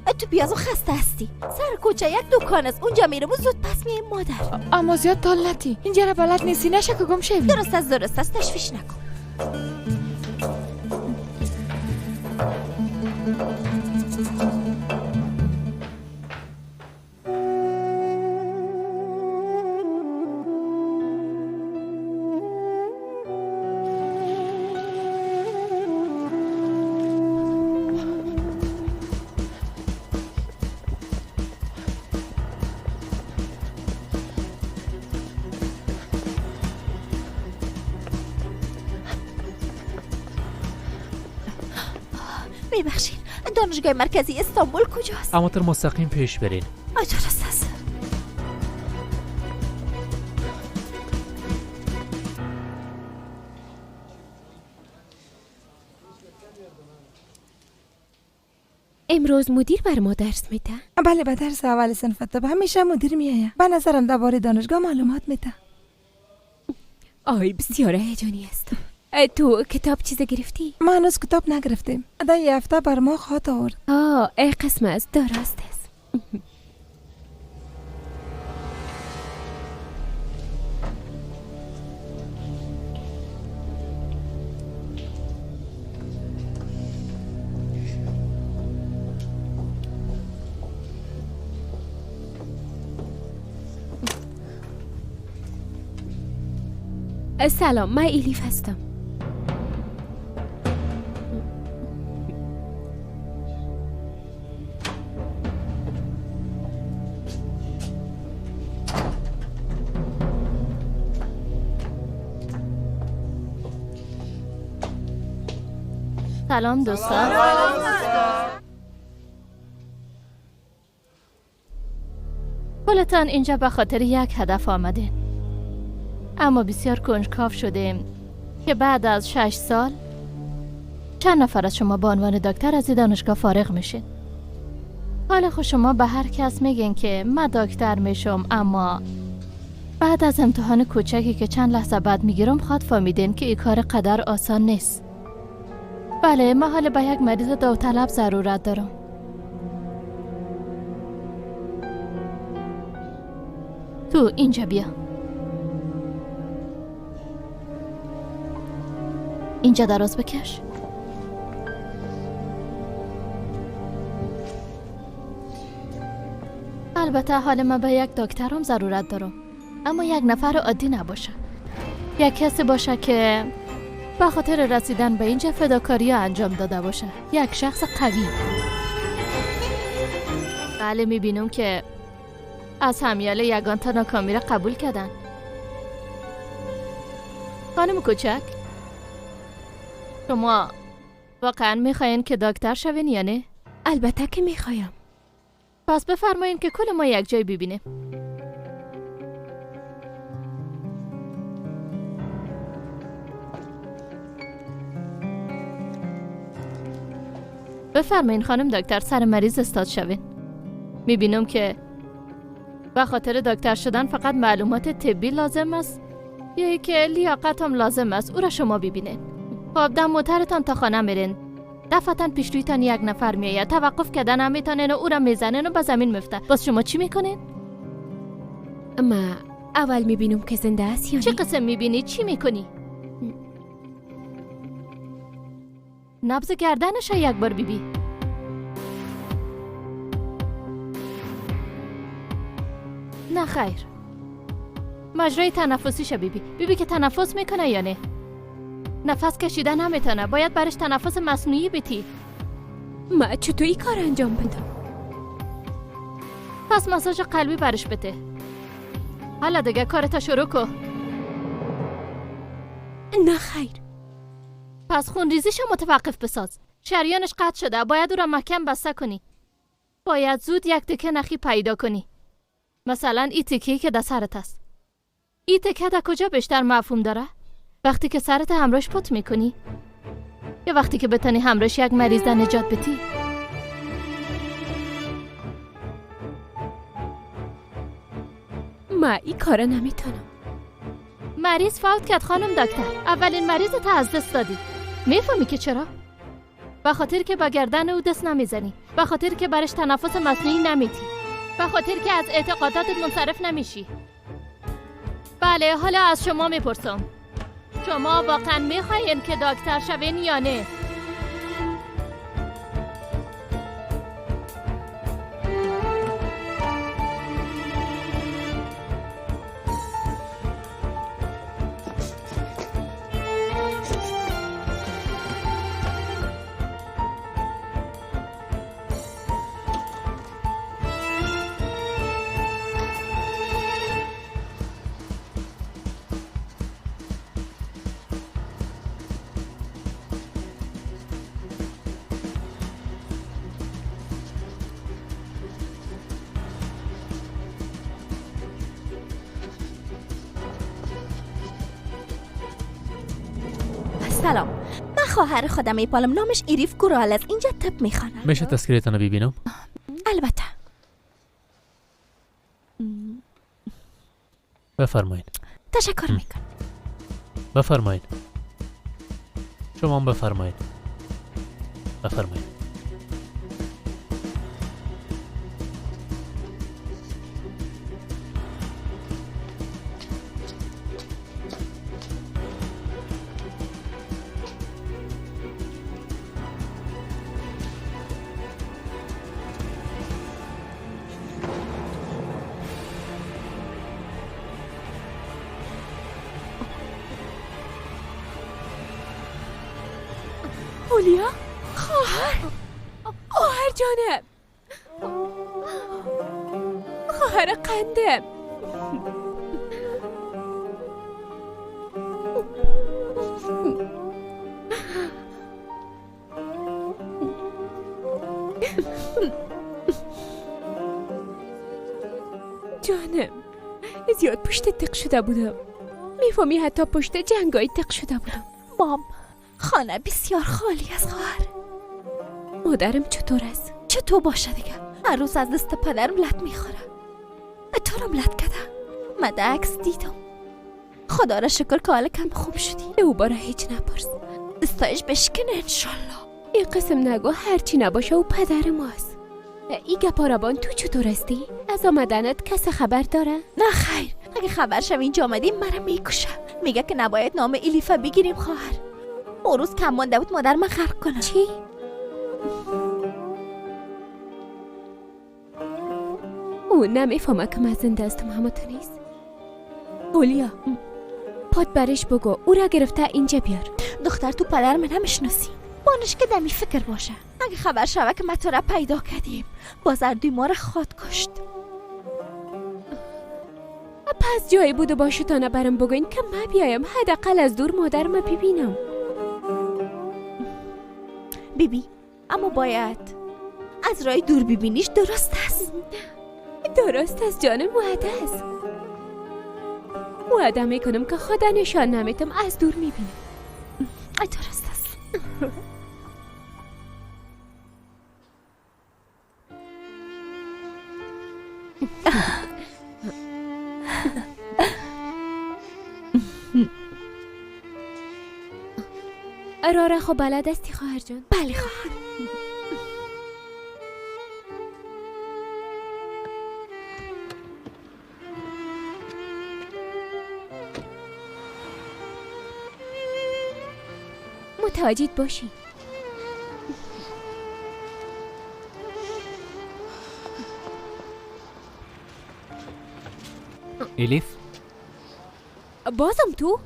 نه، تو بیازو خسته هستی. سر کوچه یک دکان است، اونجا میرم و زود پس میایم مادر. اما زیاد تالتی اینجا را بلد نیستی، نشه که گم شوی. درست است درست است، تشویش نکن. میبخشین، دانشگاه مرکزی استانبول کجاست؟ اما تر مستقیم پیش برین. درست است. امروز مدیر بر ما درس میده؟ بله، به درس اول صنف طب همیشه مدیر میآید. به نظرم درباره دانشگاه معلومات میده. آی بسیار هیجانی هستم. تو کتاب چیز گرفتی؟ ما هنوز کتاب نگرفتیم. در یه هفته بر ما خواهد آورد. آه ای قسم است، درست است. سلام، من ایلیف هستم. سلام دوستان. کلتان اینجا به خاطر یک هدف آمدین، اما بسیار کنجکاو شدیم که بعد از 6 سال چند نفر از شما به عنوان دکتر از دانشگاه فارغ میشین. حالا خود شما به هر کس میگین که من دکتر میشم، اما بعد از امتحان کوچکی که چند لحظه بعد میگیرم خود فهمیدین که این کار قدر آسان نیست. بله، من حالا به یک مریض داوطلب ضرورت دارم. تو اینجا بیا. اینجا دراز بکش. البته حال من به یک دکترم ضرورت دارم، اما یک نفر عادی نباشه، یک کسی باشه که به خاطر رسیدن به اینجا فداکاری انجام داده باشه، یک شخص قوی. بله، میبینم که از همیاله یگان تا ناکامی را قبول کردن. خانم کوچک، شما واقعا میخواین که دکتر شوین یا نه؟ البته که میخوایم. پس بفرمایین که کل ما یک جای ببینیم. بفرمایین خانم دکتر، سر مریض استاد شوین. میبینم که به خاطر دکتر شدن فقط معلومات طبی لازم است یا اینکه لیاقت هم لازم است، او را شما ببینین. خب دم موترتان تا خانه میرین، دفعتا پیش رویتان یک نفر میآید، توقف کردن هم میتونین و او را میزنین و به زمین میفته. باز شما چی میکنین؟ ما اول میبینم که زنده است یا چه قسم میبینی؟ چی میکنی؟ نبض گردنش یک بار بیبی. نه خیر، مجرای تنفسیش بیبی. بیبی که تنفس میکنه یا نه؟ نفس کشیدن نمیتونه، باید برش تنفس مصنوعی بتی. ما چطور این کار انجام بدم؟ پس ماساژ قلبی برش بده. حالا دیگه کارتا شروع کن. نه خیر. پس خونریزیشو متوقف بساز. شریانش قطع شده، باید او را محکم بسته کنی. باید زود یک تکه نخی پیدا کنی. مثلا این تکه‌ای که در سرت است. این تکه در کجا بیشتر مفهوم داره؟ وقتی که سرت همراهش پت میکنی یا وقتی که بتونی همراهش یک مریض نجات بدی؟ ما این کارا نمیتونم. مریض فوت کرد خانم دکتر. اولین مریض تا از دست دادی. میفهمی که چرا؟ به خاطر که با گردن او دست نمیزنی، به خاطر که برش تنفس مصنوعی نمیدی، به خاطر که از اعتقاداتت منصرف نمیشی. بله، حالا از شما میپرسم، شما واقعا میخواین که دکتر شوین یا نه؟ سلام، من خواهر خودم میپالم، نامش ایریف گورال است. اینجا طب میخوانم. میشه تذکره‌تان رو ببینم؟ البته. بفرمایید. تشکر میکنم. بفرمایید. شما هم بفرمایید. بفرمایید. اولیا؟ خواهر، خواهر جانم، خواهر قندم. جانم، زیاد پشت تق شده بودم. میفهمی حتی پشت جنگای تق شده بودم. مام، خانه بسیار خالی از خواهر. مادرم چطور است؟ چطور باشه دیگه؟ هر روز از دست پدرم لط میخوره. تورم لط کده. من در عکس دیدم. خدا را شکر که حال کم خوب شدی. او باره هیچ نپرس. دستایش بشکنه انشالله. این قسم نگو، هرچی نباشه او پدر ماست. ای گپارابان تو چطور هستی؟ از آمدنت کس خبر داره؟ نه خیر، اگه خبر شو اینجا آمدیم مرا میکشه. میگه که نباید نام الیفه بگیریم خواهر. اون روز کم مانده بود مادر من غرق کنه. چی؟ او نمیفهمه که من زنده هستم، همه تو نیست. اولیا پات برش بگو او را گرفته اینجا بیار. دختر تو پدر من نمیشناسی. بانش که دمی فکر باشه. اگه خبر شوه که ما تو را پیدا کردیم، باز اردوی ما را خواد کشت. پس جایی بود و باشه تا نبرم بگوین که من بیایم حداقل از دور مادر ما ببینم. بیبی، اما باید از راه دور ببینیش. درست است. درست است جانم، وعده است. وعده میکنم که خدا نشان نمیتم، از دور میبینم. درست است. راره خب بلد هستی خواهر جان؟ بله خواهر. متوجه باشی. الیف؟ بازم تو؟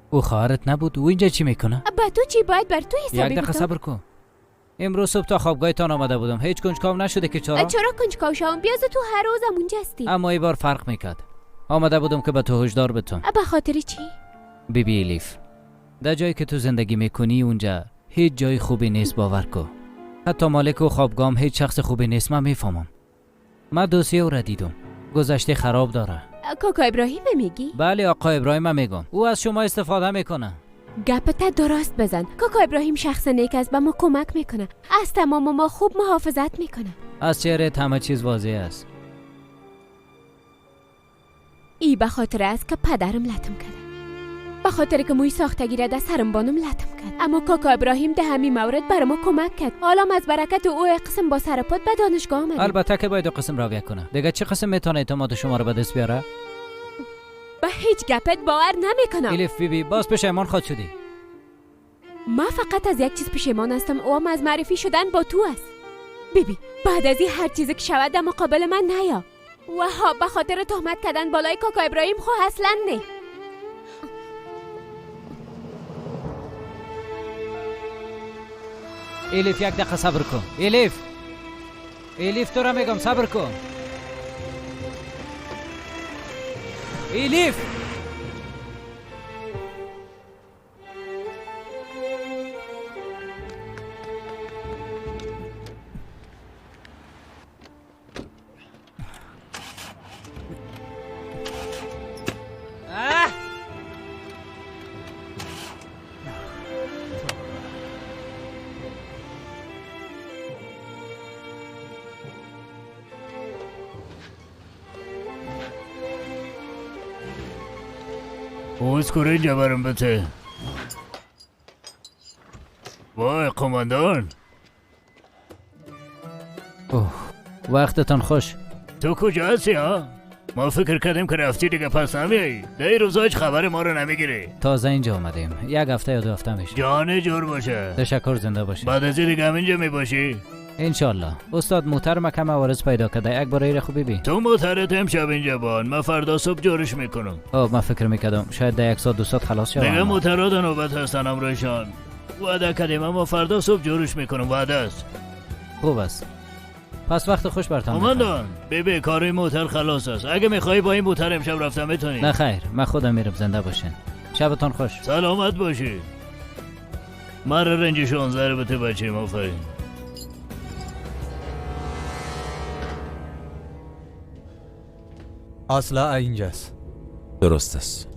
او خواهرت نبود؟ او اینجا چی میکنه؟ با تو چی؟ باید بر تو حسابی یک دقیقه صبر کن. امروز صبح تا خوابگاهتان آمده بودم، هیچ کنجکاو نشده که چرا؟ چرا کنجکاو شوم؟ بیاز تو هر روزم اونجا هستی. اما این بار فرق میکرد. آمده بودم که به تو هشدار بتم. به خاطر چی؟ بیبی الیف، در جایی که تو زندگی میکنی اونجا هیچ جای خوبی نیست، باور کن. حتی مالک و خوابگاهم هیچ شخص خوبی نیست. من میفهمم. من دوسیه او را دیدم، گذشته خراب داره. کاکا ابراهیم میگی؟ بله آقا ابراهیم میگم. او از شما استفاده میکنه. گپت درست بزن. کاکا ابراهیم شخص نیک است، به ما کمک میکنه، از تمام ما خوب محافظت میکنه. از چهره همه چیز واضح است. ای به خاطر است که پدرم لطم کرده، به خاطر که موی ساختگی را در سرم بانم لطم کرد. اما کاکا ابراهیم ده همین مورد بر ما کمک کرد. حالا از برکت او قسم با سر پات به دانشگاه آمدیم. البته که باید قسم راویه کنه. دیگه چه قسم میتونه اعتماد شما رو به دست بیاره؟ به هیچ گپت باور نمیکنم. الیف بیبی، باز پشیمان خود شدی. ما فقط از یک چیز پشیمان هستم، او هم از معرفی شدن با تو است. بیبی، بعد از این هر چیزی که شود در مقابل من نیا. و ها به خاطر تهمت کردن بالای کاکا ابراهیم خو اصلا نه. الیف یک دقیقه صبر کن. الیف، الیف تو را میگم صبر کن. الیف، اوز کره جبرم بته. قماندان. اوه، وقتتان خوش. تو کجا هستی ها؟ ما فکر کردیم که رفتی دیگه پس نمیایی. در این روزا هیچ خبر ما رو نمیگیری. تازه اینجا آمدیم، یک هفته یا 2 هفته میشه. جان جور باشه. تشکر، زنده باشی. بعد از این دیگه هم اینجا میباشی؟ انشالله. استاد موتر ما کم عوارض پیدا کرده، یک بار ایره خوبی بی. تو موترت امشب اینجا بان، من فردا صبح جورش میکنم. اوه، من فکر میکردم شاید در 1 ساعت 2 ساعت خلاص شود. دیگه موترها در نوبت هستن امروزشان. وعده کردیم اما فردا صبح جورش میکنم، وعده است. خوب است. پس وقت خوش برتان. قماندان ببین کاری موتر خلاص است. اگه میخوای با این موتر امشب رفتم میتونی. نه خیر، من خودم میرم. زنده باشین. شبتان خوش. سلامت باشی. من رنج 16 رو به تو بچه. آفرین. اصلا اینجاست. درست است.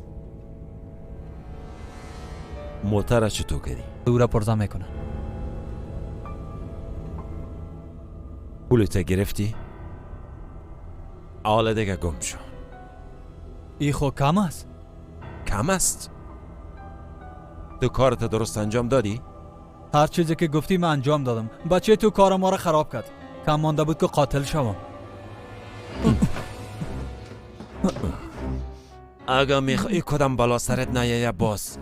موتر چطور کردی؟ او را پرزه میکنه. پولت گرفتی؟ حالا دیگه گم شو. ای خو کم است. کم است؟ تو کارت درست انجام دادی؟ هر چیزی که گفتی من انجام دادم. بچه تو کار ما را خراب کرد. کم مانده بود که قاتل شوم. اگه میخوای کدام بالا سرت نیایه باز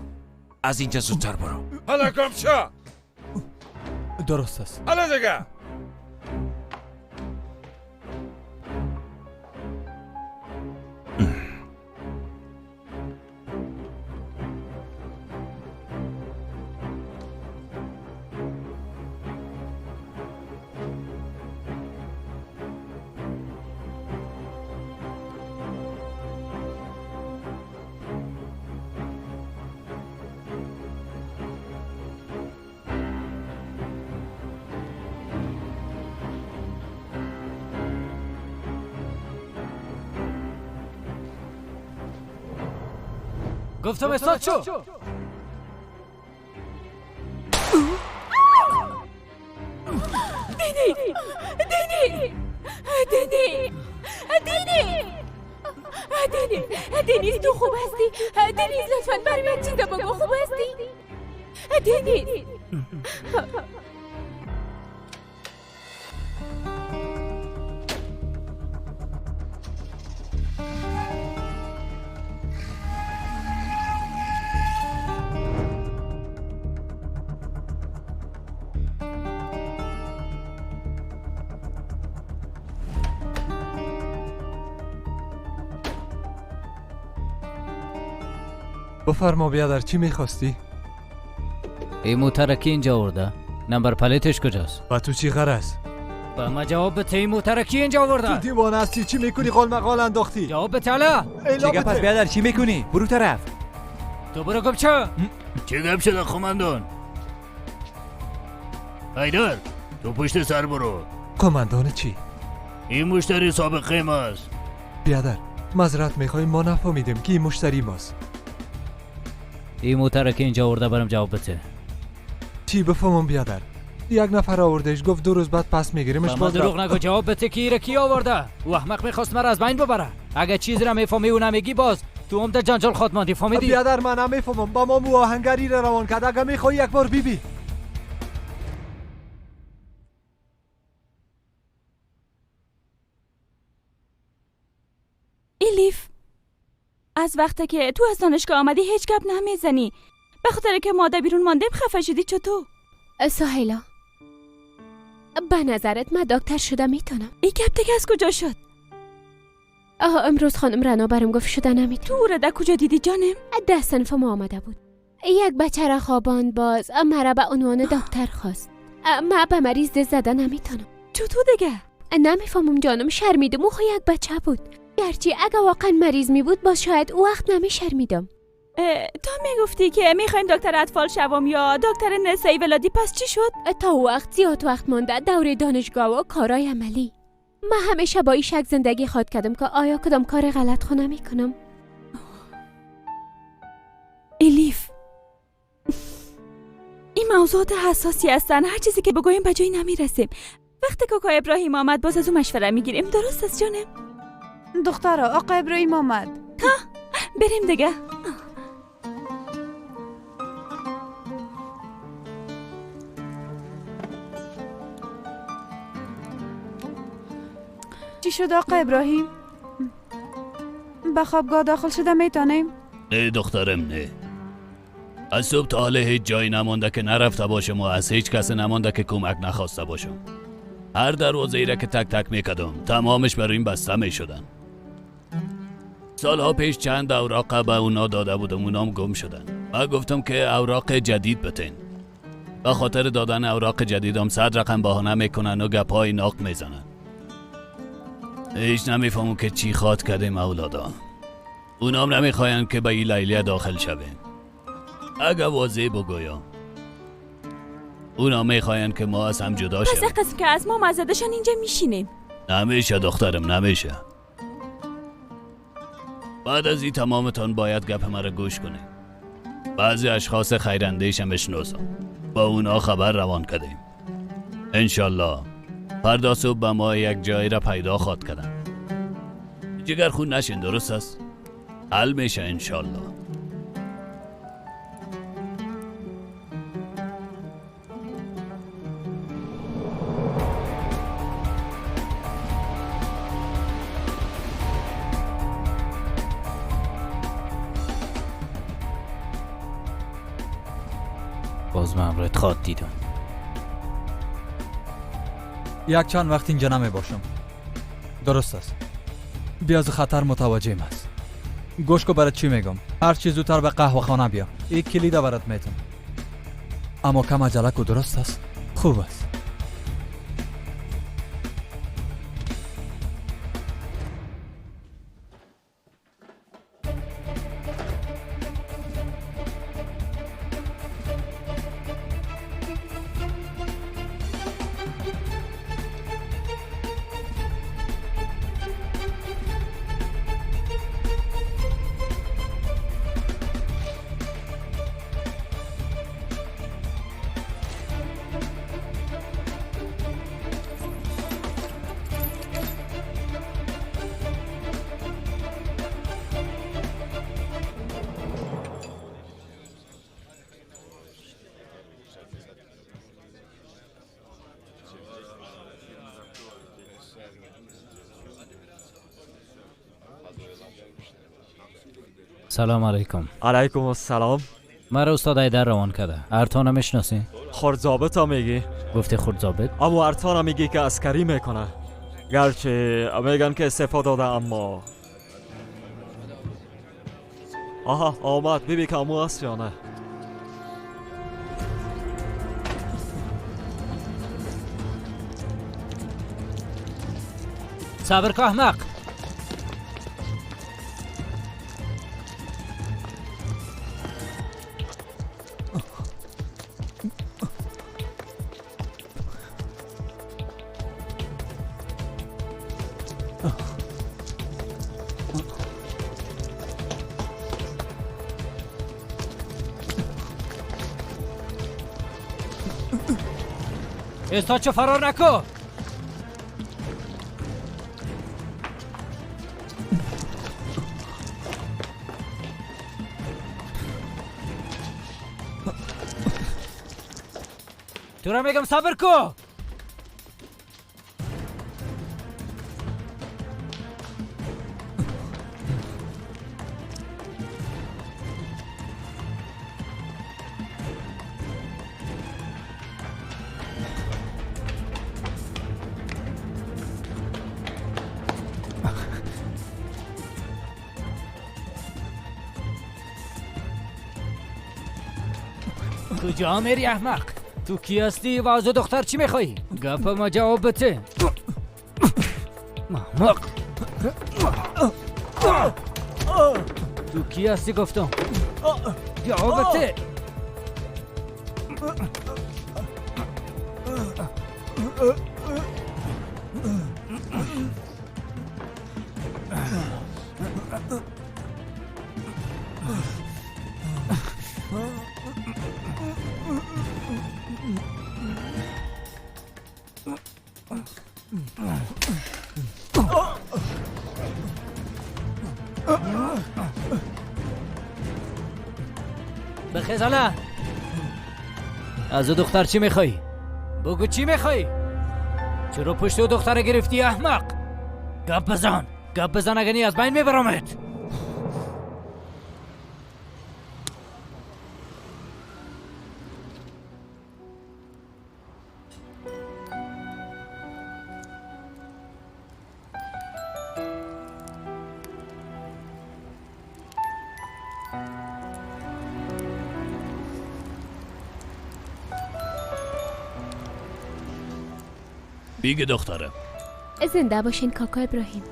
از اینجا زودتر برو. حالا گم شو. درست است. حالا دیگه. گفتم استاد شو. دینی دینی دینی دینی دینی دینیز، تو خوب هستی؟ دینیز لطفاً برای من چیزا بگو. خوب هستی؟ دینیز. بفرما بیادر، چی میخواستی؟ این موتر کی اینجا آورده؟ نمبر پلیتش کجاست؟ با تو چی غرض؟ با ما جواب بده، این موتر کی اینجا آورده؟ تو دیوانه هستی، چی میکنی؟ قال مقال انداختی. جواب بده حالا. چه گپ است بیادر، چی میکنی؟ برو طرف. تو برو گم شو. چه گپ شده قماندان؟ حیدر تو پشت سر برو. قماندان چی؟ این مشتری سابقه ماست. بیادر معذرت میخوایم، ما نفهمیدیم که این مشتری ماست. این موتر که اینجا آورده برام جواب بده. چی بفهمم بیادر؟ یک نفر آوردهش گفت 2 روز بعد پس میگیریمش. با ما دروغ نگو، جواب بده که ایره کی آورده؟ او احمق میخواست مرا از بین ببره. اگه چیزی را میفهمی و نمیگی باز تو هم در جنجال خود ماندی، فهمیدی؟ بیادر من نمیفهمم، با ما مو آهنگری را روان کرد. اگه میخوای یک بار بیبی. الیف، از وقتی که تو از دانشگاه آمدی هیچ گپ نمیزنی. به خاطر که ما در بیرون ماندیم خفه شدی چطور؟ سهیلا، به نظرت من دکتر شده میتونم؟ این گپ دیگه از کجا شد؟ آها، امروز خانم رنا برم گفت شده نمیتونم. تو را در کجا دیدی جانم؟ 10 صنف ما آمده بود. یک بچه را خواباند، باز مرا به عنوان دکتر خواست. من به مریض زده نمیتونم. چطور دیگه؟ نمیفهمم جانم، شرمیدم. او خو یک بچه بود. گرچه اگه واقعا مریض می بود باز شاید او وقت نمی شرمیدم. تو میگفتی که میخوایم دکتر اطفال شوم یا دکتر نسایی ولادی، پس چی شد؟ تا وقت زیاد وقت مانده دوره دانشگاه و کارای عملی. من همیشه با این شک زندگی خواد کردم که آیا کدام کار غلط خو نمیکنم. الیف، این موضوعات حساسی هستن، هر چیزی که بگوییم به جایی نمیرسیم. وقتی که آقا ابراهیم آمد باز از او مشوره میگیریم. درست است جانم؟ دخترا آقا ابراهیم آمد. ها بریم دیگه. چی شد آقا ابراهیم؟ به خوابگاه داخل شده میتونیم؟ نه دخترم نه. از صبح تا حال هیچ جایی نمانده که نرفته باشم و از هیچ کس نمانده که کمک نخواسته باشم. هر دروازه ای را که تک تک میکردم تمامش برای این بسته میشدن. سالها پیش چند اوراق به اونا داده بودم، اونام گم شدن. من گفتم که اوراق جدید بتین. به خاطر دادن اوراق جدیدم 100 رقم بهانه میکنن و گپای ناق میزنن. هیچ نمیفهمم که چی خواد کردیم اولادا. اونام نمیخواین که به این لیلیه داخل شویم. اگه واضح بگویم اونا میخواین که ما از هم جدا شویم. پس قسم که از ما مزدشان اینجا میشینیم. نمیشه دخترم نمیشه. بعد از این تمامتان باید گپ مرا گوش کنید. بعضی اشخاص خیراندیشم بشناسم، با اونا خبر روان کردیم. انشالله فردا صبح به ما یک جایی را پیدا خواد کردن. جگر خون نشین، درست است؟ حل میشه انشالله. باز من امروز خواد دیدم. یک چند وقت اینجا نمی باشم. درست است. بیا از خطر متوجهم است. گوش کو برات چی میگم. هر چی زودتر به قهوه خانه بیا. یک کلید برات میتم. اما کم عجله کو، درست است؟ خوب است. سلام علیکم. علیکم السلام. مرا استاد ایدر روان کرده. ارتانا میشناسی؟ خردزابط ها میگی؟ گفتی خردزابط؟ اما ارتانا میگی که عسکری میکنه، گرچه میگن که استعفا داده، اما آها آمد. ببین که امو هست یا نه. صبر که احمق. استاد چه فرار نکن. تو را میگم صبر کو. کجا میری احمق؟ تو کی هستی و از دختر چی میخوایی؟ گپ ما جواب بده. احمق تو کی هستی گفتم؟ جواب بده. بخیزاله، از او دختر چی میخوای؟ بگو چی میخوای؟ چرا پشت او دختر گرفتی احمق؟ گپ بزن، گپ بزن، اگه نی از بین میبرمت. بیگ دخترم. زنده باشین کاکا ابراهیم.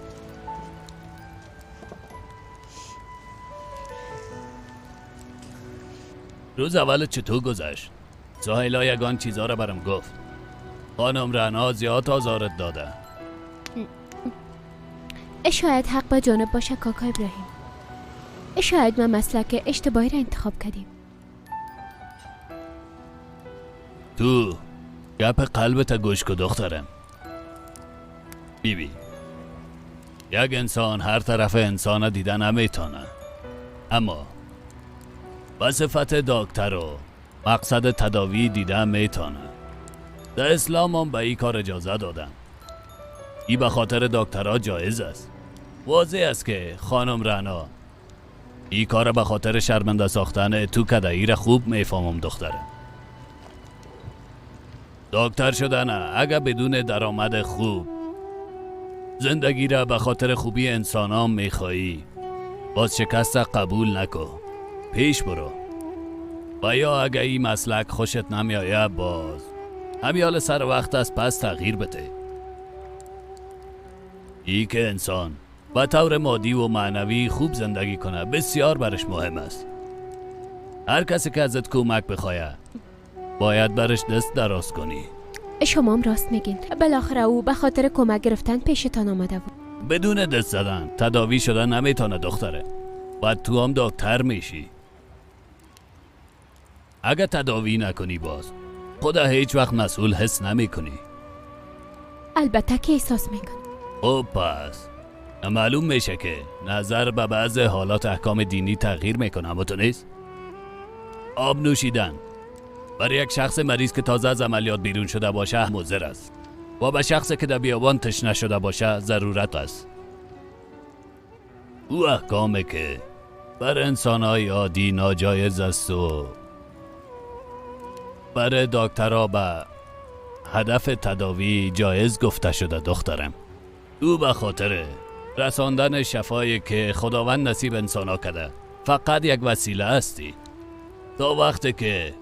روز اول چطور گذشت؟ سهیلا یگان چیزا را برام گفت. خانم رعنا زیاد آزارت داده. شاید حق با جانب باشه کاکا ابراهیم. شاید ما مسلک اشتباهی را انتخاب کردیم. تو گپ قلبت گوش کن دخترم. بیبی، یک انسان هر طرف انسان دیده نمیتونه، اما با صفت دکتر و مقصد تداوی دیده میتونه. در اسلام هم به این کار اجازه دادن. ای به خاطر دکترها جایز است. واضح است که خانم رعنا ای کار به خاطر شرمنده ساختن تو کده. ای را خوب میفهمم دخترم. دکتر شدن اگه بدون درآمد خوب زندگی را به خاطر خوبی انسان ها میخوایی، باز شکست قبول نکن، پیش برو. و یا اگه این مسلک خوشت نمیآید باز همیال سر وقت است، پس تغییر بده. ای که انسان به طور مادی و معنوی خوب زندگی کنه بسیار برش مهم است. هر کسی که ازت کمک بخواه باید برش دست دراز کنی. شما هم راست میگین. بالاخره او به خاطر کمک گرفتن پیشتان آمده بود. بدون دست زدن تداوی شدن نمیتونه دختره. بعد تو هم دکتر میشی. اگه تداوی نکنی باز خدا هیچ وقت مسئول حس نمیکنی. البته که احساس میکنی. خب پس معلوم میشه که نظر به بعض حالات احکام دینی تغییر میکنه. اما تو نیست؟ آب نوشیدن برای یک شخص مریض که تازه از عملیات بیرون شده باشه مضر است و به شخصی که در بیابان تشنه شده باشه ضرورت است. او احکامه که بر انسانهای عادی ناجایز است و برای دکترها به هدف تداوی جایز گفته شده دخترم. او به خاطر رساندن شفایی که خداوند نصیب انسانها کرده فقط یک وسیله هستی. تا وقتی که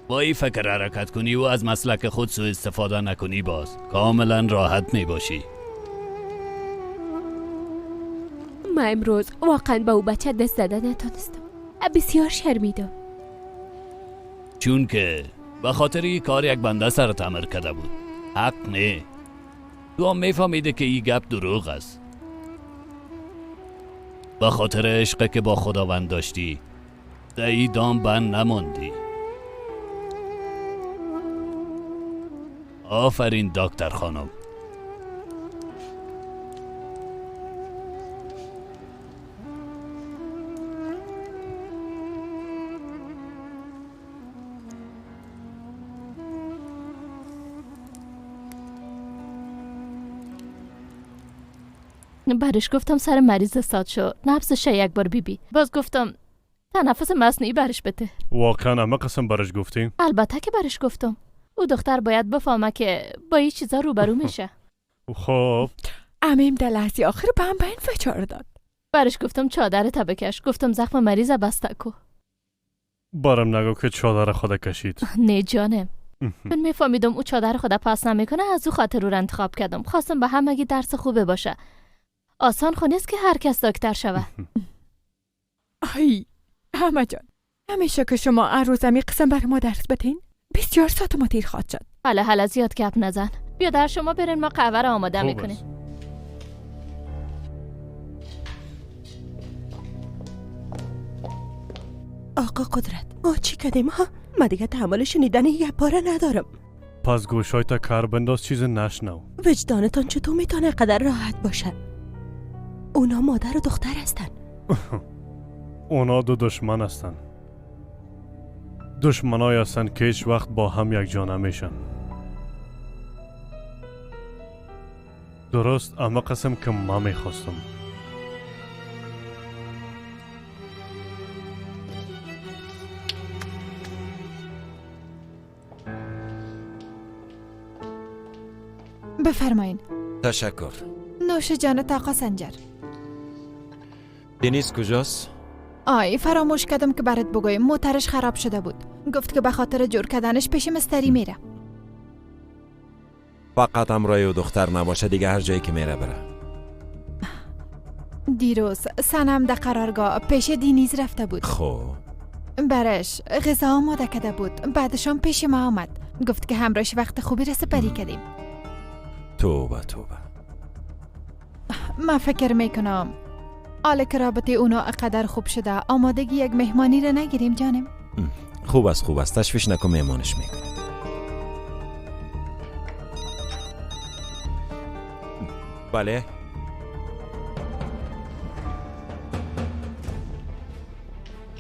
با این فکر حرکت کنی و از مسلک خود سوء استفاده نکنی باز کاملا راحت می باشی. من امروز واقعا با او بچه دست زده نتانستم. بسیار شرمیدم. چون که به خاطر این کار یک بنده سرت امر کرده بود. حق نه. تو هم میفهمیده که این گپ دروغ است. به خاطر عشق که با خداوند داشتی در این دام بند نماندی. آفرین دکتر خانم. برش گفتم سر مریض استاد شو، نبضش یک بار بیبی. باز گفتم تنفس مصنوعی برش بده. واقعا همه قسم برش گفتی؟ البته که برش گفتم. او دختر باید بفهمه که با این چیزا روبرو میشه. خب عمیم در لحظه آخر به هم به فشار داد. برش گفتم چادر تا بکش، گفتم زخم مریض بسته کو. بارم نگو که چادر خود کشید. نه جانم، من میفهمیدم او چادر خود پس نمیکنه، از او خاطر او را انتخاب کردم. خواستم به همگی درس خوبه باشه. آسان خو نیست که هر کس دکتر شوه. آی همه جان، همیشه که شما هر روز همی قسم بر ما درس بدین بسیار ساعت ما دیر خواهد شد. حالا حالا زیاد گپ نزن. بیا در شما برین، ما قهوه را آماده میکنیم. آقا قدرت، ما چی کردیم ها؟ ما دیگه تحمل شنیدن یک پاره ندارم. پس گوشای تا کار بنداز، چیز نشنو. وجدانتان چطور میتونه قدر راحت باشه؟ اونا مادر و دختر هستن. اونا دو دشمن هستن. دشمنای هستن که هیچ وقت با هم یک جا نمیشن. درست اما قسم که ما میخواستم. بفرمایین. تشکر. نوش جان آقا سنجر. دنیز کجاست؟ آی فراموش کردم که برات بگویم موترش خراب شده بود. گفت که به خاطر جور کردنش پیش مستری میره. فقط همراه او دختر نباشه دیگه هر جایی که میره بره. دیروز سنم در قرارگاه پیش دینیز رفته بود. خب برش غذا آماده کرده بود. بعدشان پیش ما آمد. گفت که همراهش وقت خوبی را سپری کردیم. توبه توبه. من فکر میکنم حالا که رابطه اونا اقدر خوب شده آمادگی یک مهمانی را نگیریم جانم. خوب است خوب است، تشویش نکن، مهمانش میکنم. بله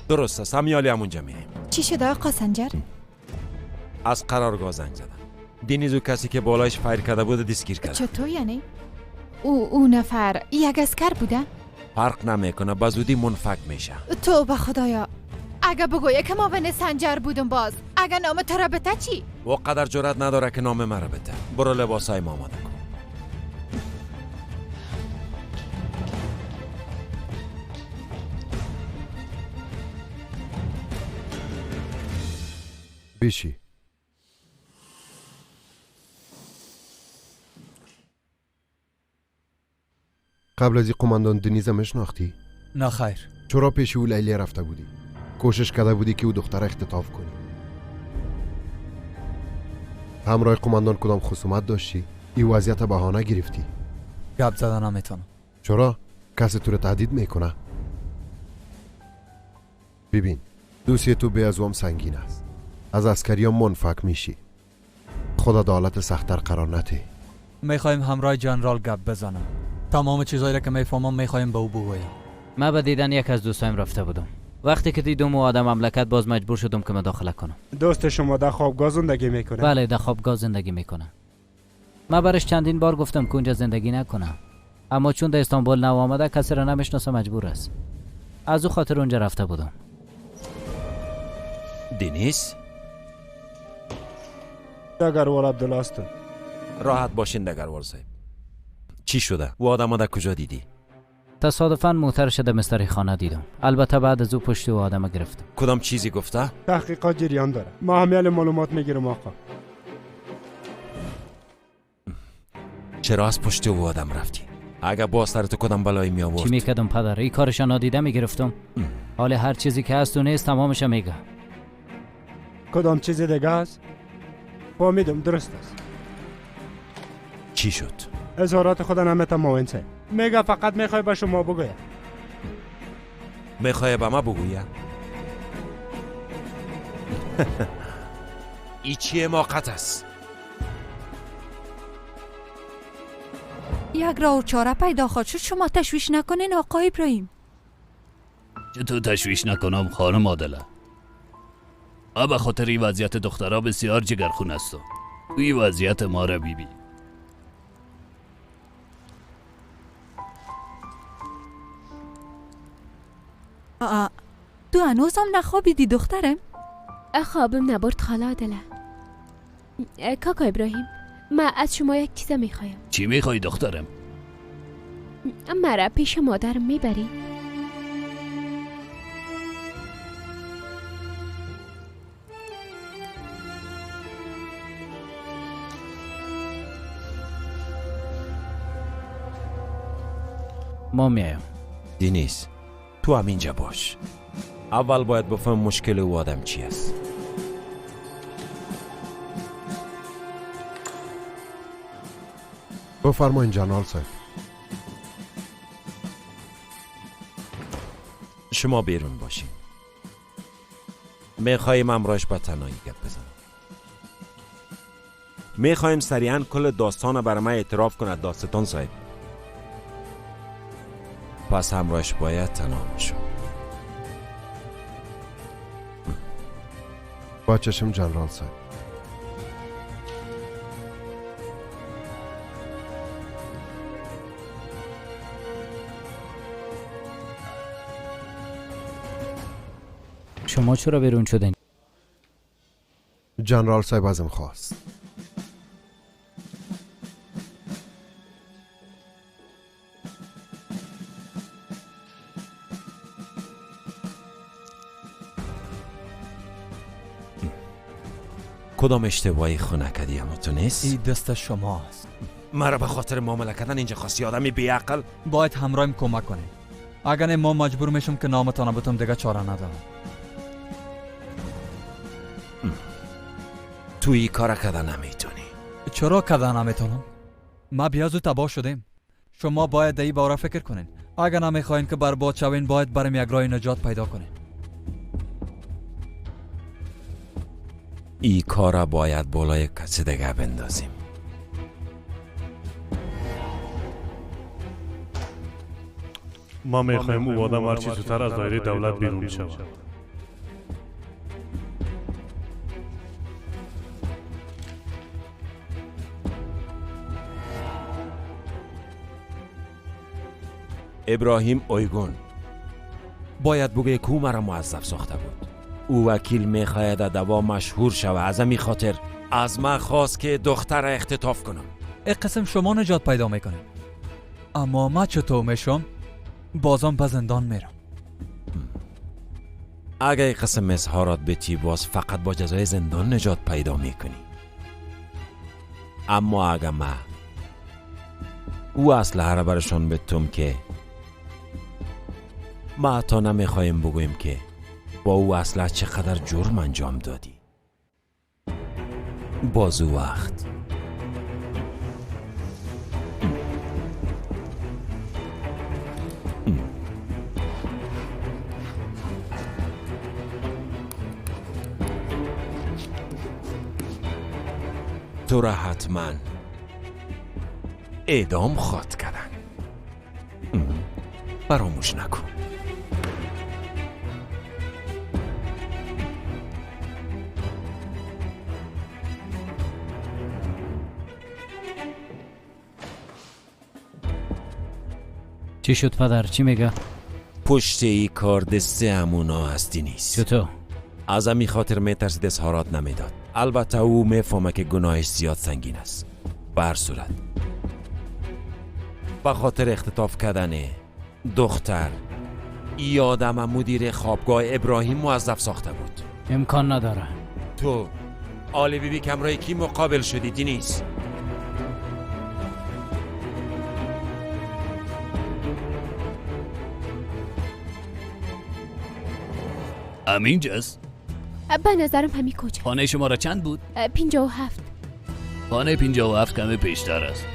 درست است، همیالی همونجا میایم. چی شده آقا سنجر؟ از قرارگاه زنگ زدم. دینیز و کسی که بالایش فایر کرده بود دستگیر کرد. چطور یعنی؟ او نفر یک اسکر بوده؟ فرق نمیکنه، به زودی منفک میشه. توبه خدایا، اگه بگویه که معاون سنجر بودم باز، اگه نام تو را بته چی؟ او قدر جرأت نداره که نام مرا بته. برو لباسای ما آماده کن. بشی. قبل از این قماندان دنیز میشناختی؟ نه خیر. چرا پیش او لیلی رفته بودی؟ کوشش کرده بودی که او دختر اختطاف کنی. همراه قماندان کدام خصومت داشتی؟ این وضعیت بهانه گرفتی؟ گپ زدن نمیتونم. چرا؟ کسی تو رو تهدید میکنه؟ ببین، دوسیه تو به از هم سنگین است. از عسکری ها منفک میشی. خدا دولت سخت‌تر قرار نده. میخوایم همراه جنرال گپ بزنم. تمام چیزایی را که میفهمم میخوایم به او بگویم. من به دیدن یک از دوستایم رفته بودم. وقتی که دیدم او آدم مملکت باز مجبور شدم که مداخله کنم. دوست شما در خوابگاه زندگی میکنه؟ بله در خوابگاه زندگی میکنه. من برش چندین بار گفتم که اونجا زندگی نکنم، اما چون در استانبول نو آمده کسی را نمیشناسه مجبور است. از او خاطر اونجا رفته بودم. دنیز؟ دگروال عبدالله هستم. راحت باشین دگروال صاحب. چی شده؟ او آدم در کجا دیدی؟ تصادفاً موترش در مستری خانه دیدم. البته بعد از او پشت او آدم گرفتم. کدام چیزی گفته؟ تحقیقات جریان داره. ما همیال معلومات میگیرم آقا. چرا از پشت او آدم رفتی؟ اگه باز سر تو کدام بلایی می آورد؟ چی میکردم پدر؟ این کارش نادیده میگرفتم. حال هر چیزی که هست و نیست تمامش میگه. کدام چیز دیگه است؟ فهمیدم درست است. چی شد؟ اظهارات خود نمیتم معاون صاحب. میگه فقط میخوای به شما بگویم. میخوای به ما بگویم؟ ای چیه حماقت است؟ یک راه و چاره پیدا خواهد شد. شما تشویش نکنین آقا ابراهیم. چطور تشویش نکنم خانم عادله؟ ما به خاطر این وضعیت دخترها بسیار جگرخون هستم. این وضعیت ما را بیبی. تو هنوزم نخوابیدی دخترم؟ خوابم نبرد خاله عادله. کاکا ابراهیم، من از شما یک چیز میخوایم. چی میخوای دخترم؟ مرا پیش مادرم میبری؟ ما میایم. دینیز تو هم اینجا باش. اول باید بفهم مشکل او آدم چی است. بفرمایین جنرال صاحب. شما بیرون باشین. میخوایم امراش با تنهایی گپ بزنم. میخوایم سریعا کل داستان بر من اعتراف کند داستان صاحب. پس همراهش باید تنها باشم. با چشم جنرال صاحب. شما چرا بیرون شدین؟ جنرال صاحب ازم خواست. کدام اشتباهی خو نکردی اما تو نیست؟ این دست شما است. مرا به خاطر معامله کردن اینجا خواستی آدمی بیعقل؟ باید همراهیم کمک کنیم. اگر ما مجبور میشم که نامتان بتم دیگه چاره ندارم. تو این کار کردن نمیتونی. چرا کردن نمیتونم؟ ما بیازو تباه شدیم. شما باید در این باره فکر کنین. اگر نمیخواین که برباد شوین باید برم یک راه نجات پیدا کنین. این کار باید بالای کسی دیگه بندازیم. ما میخوایم او آدم هرچی زودتر از دایره دولت بیرون شود. ابراهیم اویگون باید بگه که او مرا موظف ساخته بود. او وکیل میخواهد دوا مشهور شود، از همین خاطر از من خواست که دختر را اختطاف کنم. یک قسم شما نجات پیدا میکنه، اما ما چطور میشم؟ بازم به زندان میرم. اگه یک قسم اظهارات بتی باز فقط با جزای زندان نجات پیدا میکنی. اما اگه ما او اسلحه را برشان بتم که ما حتی نمیخوایم بگوییم که با او اسلحه چقدر جرم انجام دادی، باز او وقت تو را حتما اعدام خواد کردن. فراموش نکن. چی شد پدر؟ چی میگه؟ پشت ای کار دست همونا هستی نیست. چطور؟ از همی خاطر میترسید اظهارات نمیداد. البته او میفهمه که گناهش زیاد سنگین است. به هر صورت به خاطر اختطاف کردن دختر ای آدم مدیر خوابگاه ابراهیم موظف ساخته بود. امکان نداره. تو آل بیبی کمرای کی مقابل شدی دینیز؟ همینجاست؟ به نظرم همین کجا. خانه شما را چند بود؟ 57. خانه 57 کمی پیشتر است.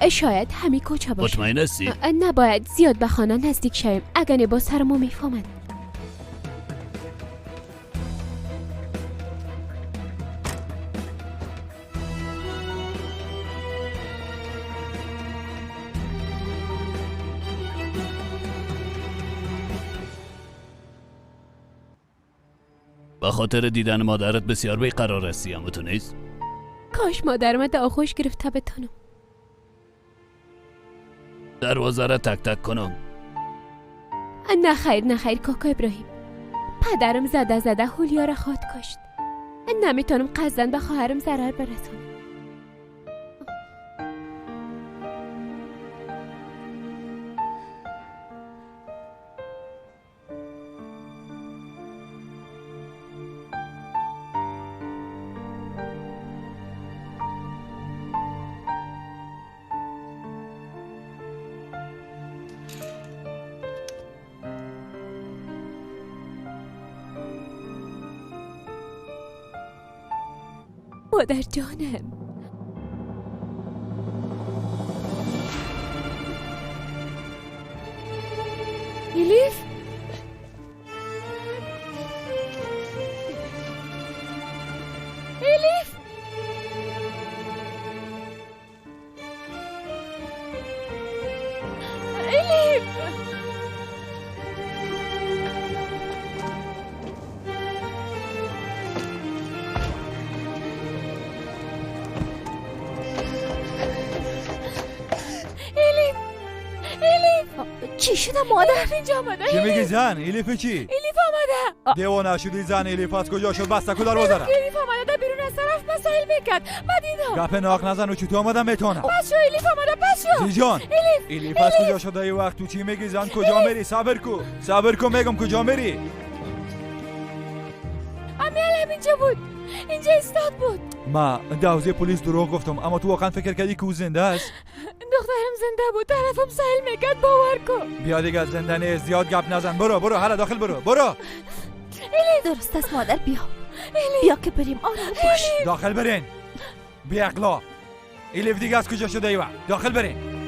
شاید همین کوچه باشه. مطمئن هستی؟ نباید زیاد به خانه نزدیک شویم، اگر نه با سر ما میفهمند. به خاطر دیدن مادرت بسیار بیقرار هستی، اما تو نیست؟ کاش مادرم در آغوش گرفته بتانم. دروازه را تک تک کنم. نه خیر نه خیر کاکا ابراهیم، پدرم زده زده هولیا را خواد کشت. نمیتونم قصداً به خواهرم ضرر برسانم. مادر جانم، الیف، الیف، الیف، چی شده مادر؟ اینجا آمده. چی میگی زن؟ الیف چی؟ الیف آمده. دیوانه شدی زن؟ الیف از کجا شد؟ بسته کو دروازه را. الیف آمده در بیرون از طرف مسائل میکرد. من دیدم. گپ ناق نزن و چطور آمده میتونه؟ پس شو الیف آمده، پس شو. جی جان. الیف. الیف از کجا شده ای وقت؟ تو چی میگی زن؟ کجا میری؟ صبر کو. صبر کو میگم کجا میری؟ امیل اینجا بود. اینجا استاد بود. ما دوزه پلیس دروغ گفتم، اما تو واقعا فکر کردی که او زنده است؟ دخترم زنده بود، طرفم سهل میکرد، باور کن. بیا دیگه زنده نیست، زیاد گپ نزن. برو برو حالا داخل برو برو. الیف درست است مادر، بیا بیا که بریم. آرام باش. داخل برین بی عقلا. الیف دیگه از کجا شده ای وقت؟ داخل برین.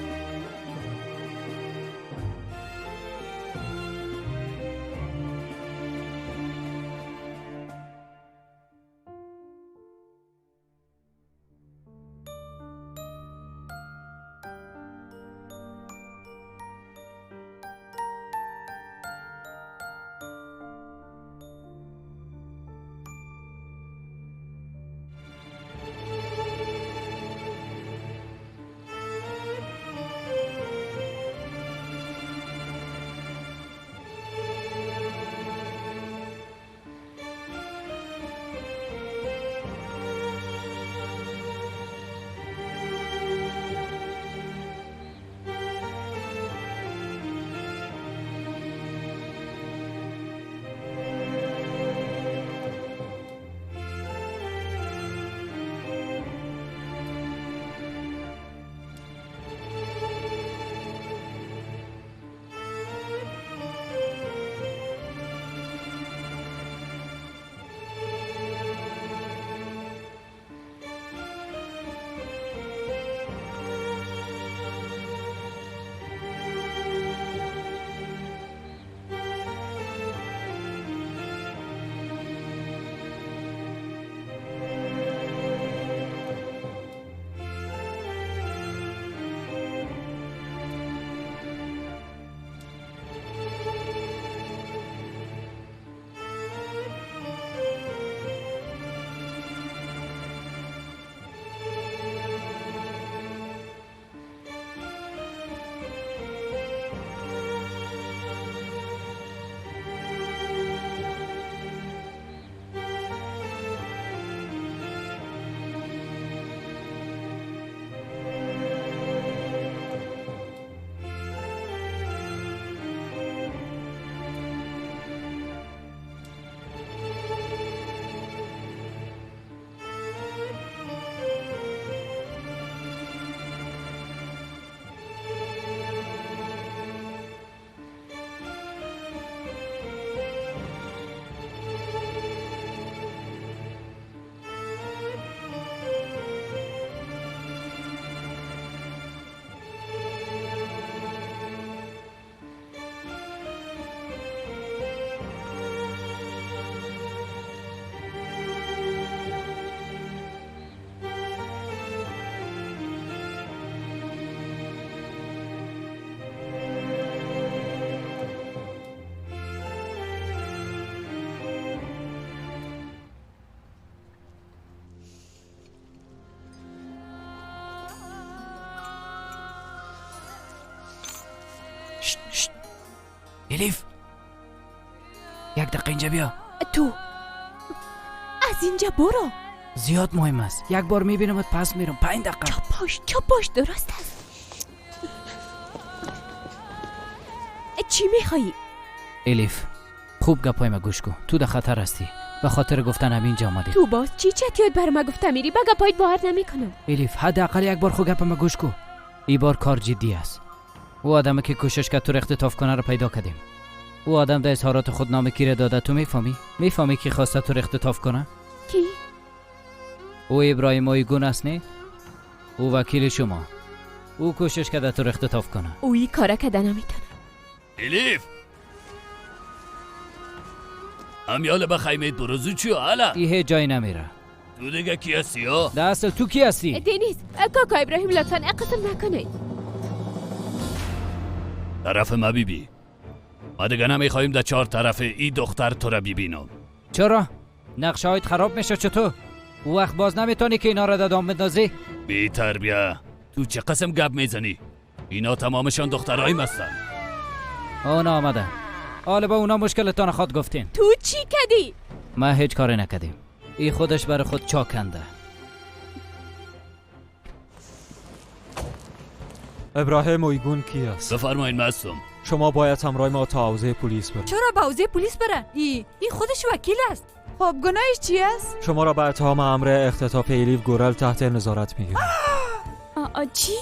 الیف یک دقیقه اینجا بیا. تو از اینجا برو، زیاد مهم است. یک بار میبینمت پس میرم. 5 دقیقه. چپ باش، چپ باش، درست است. چی میخوایی؟ الیف خوب گپای ما گوش کن. تو در خطر هستی، به خاطر گفتن همینجا آمدی. تو باز چی چتیات بر ما گفته میری؟ به گپایت باور نمیکنم. الیف حداقل یک بار خو گپ ما گوش کن. این بار کار جدی است. او آدمی که کوشش کرد تو اختطاف کنه رو پیدا کردیم. او آدم در اظهارات خود نام کی را داده. تو میفهمی؟ میفهمی کی خواسته تو اختطاف کنه؟ کی؟ او ابراهیم ایگون است نه؟ او وکیل شما. او کوشش کرده تو اختطاف کنه. او این کارا کده نمیتونه. الیف امیال به خیمه بروزو چیو حالا؟ ای هیچ جایی نمیره. تو دیگه کی هستی ها؟ در اصل تو کی هستی؟ دنیز، کاکا ابراهیم لطفا اقسم نکنید. طرف ما بیبی. ما دیگه نمیخوایم در 4 طرف ای دختر تو را ببینم. چرا؟ نقشه هایت خراب میشه چطور؟ او وقت باز نمیتونی که اینا را در دام بندازی؟ بی تربیه، تو چه قسم گپ میزنی؟ اینا تمامشان دخترای هستن. اونا آمده. حالا با اونا مشکلتان خواد گفتین. تو چی کدی؟ ما هیچ کاری نکردیم. ای خودش برای خود چاکنده. ابراهیم اویگون کی است؟ بفرمایید مستم. شما باید همراه ما تا حوزه پلیس برید. چرا به حوزه پلیس بره؟ ای خودش وکیل است. خب گناهش چی است؟ شما را به اتهام امر اختطاف الیف گورل تحت نظارت میگیرم. چی؟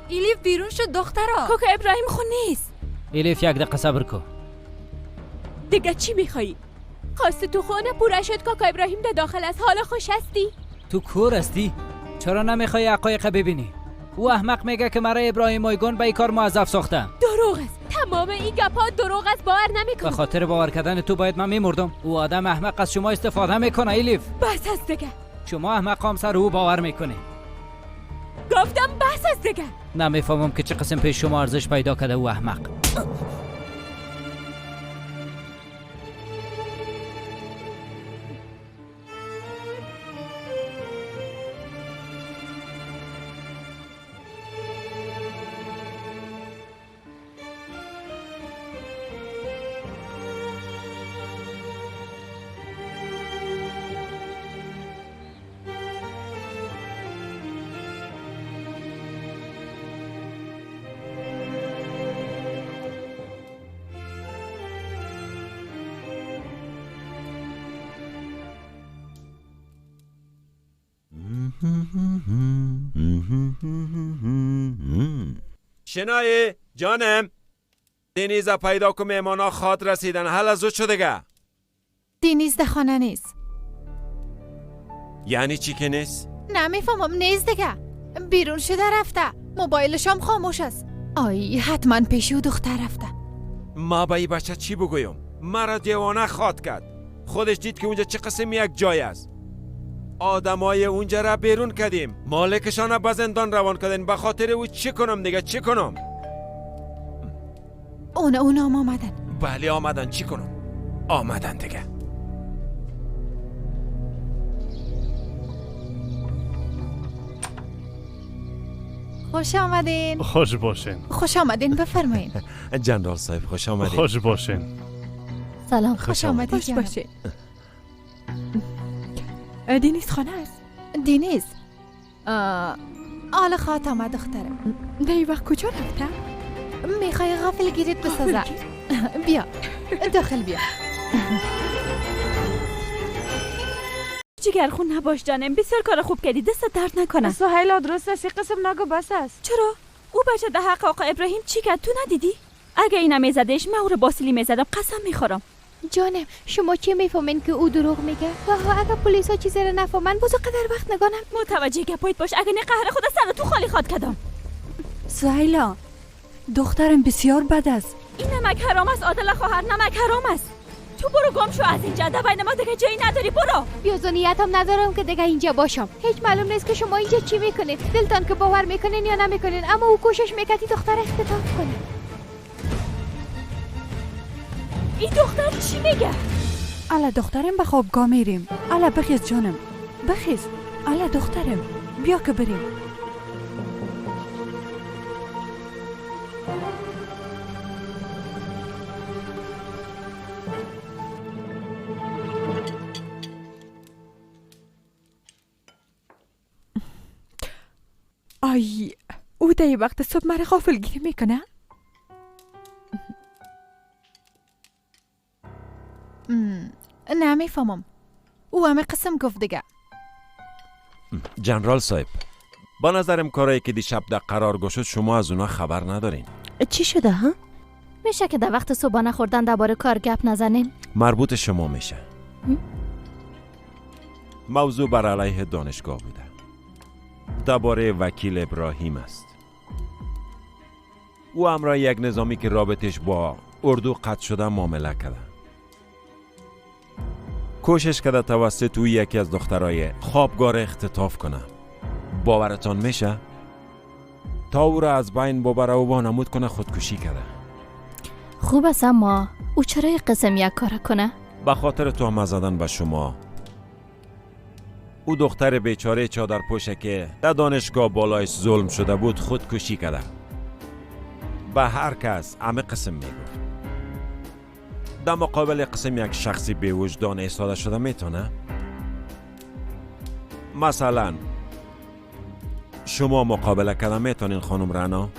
الیف بیرون شد دخترا. کاکا ابراهیم خو نیست. الیف یک دقیقه صبر کن. دیگه چی میخوایی؟ خواست تو خانه پوره شد. کاکا ابراهیم در داخل از حالا خوش هستی؟ تو کور هستی؟ چرا نمیخوای حقایق ببینی؟ او احمق میگه که مرا ابراهیم اویگون به این کار موظف ساخته. دروغ است. تمام این گپا دروغ است. باور نمیکنم. به خاطر باور کردن تو باید من میمردم. او آدم احمق از شما استفاده میکنه الیف. بس است دیگه. شما احمق هم سر او باور میکنی. گفتم بس است دیگه. نمیفهمم که چه قسم پیش شما ارزش پیدا کرده او احمق. شنایی جانم، دنیز پیدا کن، مهمانا خواد رسیدن. حالا زود شو دیگه. دنیز در خانه نیست. یعنی چی که نیست؟ نمیفهمم. نیست دیگه، بیرون شده رفته. موبایلش هم خاموش است. آی حتما پیش او دختر رفته. ما به این بچه چی بگویم؟ مرا دیوانه خواد کرد. خودش دید که اونجا چه قسم یک جای است. آدمای اونجا را بیرون کردیم، مالکشان را به زندان روان کردیم. به خاطر او چی کنم دیگه؟ چی کنم؟ اونا هم آمدن. بله آمدن. چی کنم؟ آمدن دیگه. خوش آمدین. خوش باشین. خوش آمدین، بفرمایین. جنرال صاحب خوش آمدین. خوش باشین. سلام. خوش آمدین. خوش باشین. دنیز خانه است. دنیز آل خوات آمد دخترم. در این وقت کجا رفته؟ میخوای غافل گیریت بسازه. بیا داخل بیا. جگر خون نباش جانم، بسیار کار خوب کردی، دست درد نکنه. سهیلا درست است، قسم نگو بس است. چرا؟ او بچه ده حق آقا ابراهیم چی کرد تو ندیدی؟ اگه اینا میزدش من او رو باسیلی میزدم، قسم میخورم. جانم شما چی میفهمین که او دروغ میگه؟ و اگه پلیسا چیزی رو نفهمن باز قدر وقت نگانم. متوجه گپایت باش، اگه نه قهر خود سر تو خالی خواد کردم. سهیلا دخترم بسیار بد است. این نمک حرام است عادل خواهر، نمک حرام است. تو برو گم شو از اینجا، در بین ما دیگه جایی نداری، برو. بیازو نیتم ندارم که دیگه اینجا باشم. هیچ معلوم نیست که شما اینجا چی میکنید. دلتان که باور میکنین یا نمیکنین، اما او کوشش میکردی دختر اختطاف کنه. این دختر چی میگه؟ الا دخترم به خوابگاه میریم. الا بخیز جانم، بخیز. الا دخترم بیا که بریم. آی او در وقت صبح مرا غافلگیری میکنه؟ نمیفهمم. او همه قسم گفت دیگه. جنرال صاحب با نظرم کارایی که دیشب در قرارگاه شد شما از اونا خبر ندارین. چی شده ها؟ میشه که در وقت صبحانه خوردن درباره کار گپ نزنیم؟ مربوط شما میشه. موضوع بر علیه دانشگاه بوده. درباره وکیل ابراهیم است. او همراه یک نظامی که رابطش با اردو قطع شده معامله کرده. کوشش کرده توسط او یکی از دخترای خوابگاه اختطاف کنه. باورتان میشه؟ تا او را از بین ببره و وانمود کنه خودکشی کرده. خوب است، اما او چرا یک قسم یک کار کنه؟ به خاطر تهمت زدن به شما. او دختر بیچاره چادر پوشه که در دانشگاه بالایش ظلم شده بود خودکشی کرده. به هر کس همه قسم میگفت. در مقابل قسم یک شخصی بی وجدان ایستاده شده میتونه؟ مثلا شما مقابله کرده میتونین خانم رنا؟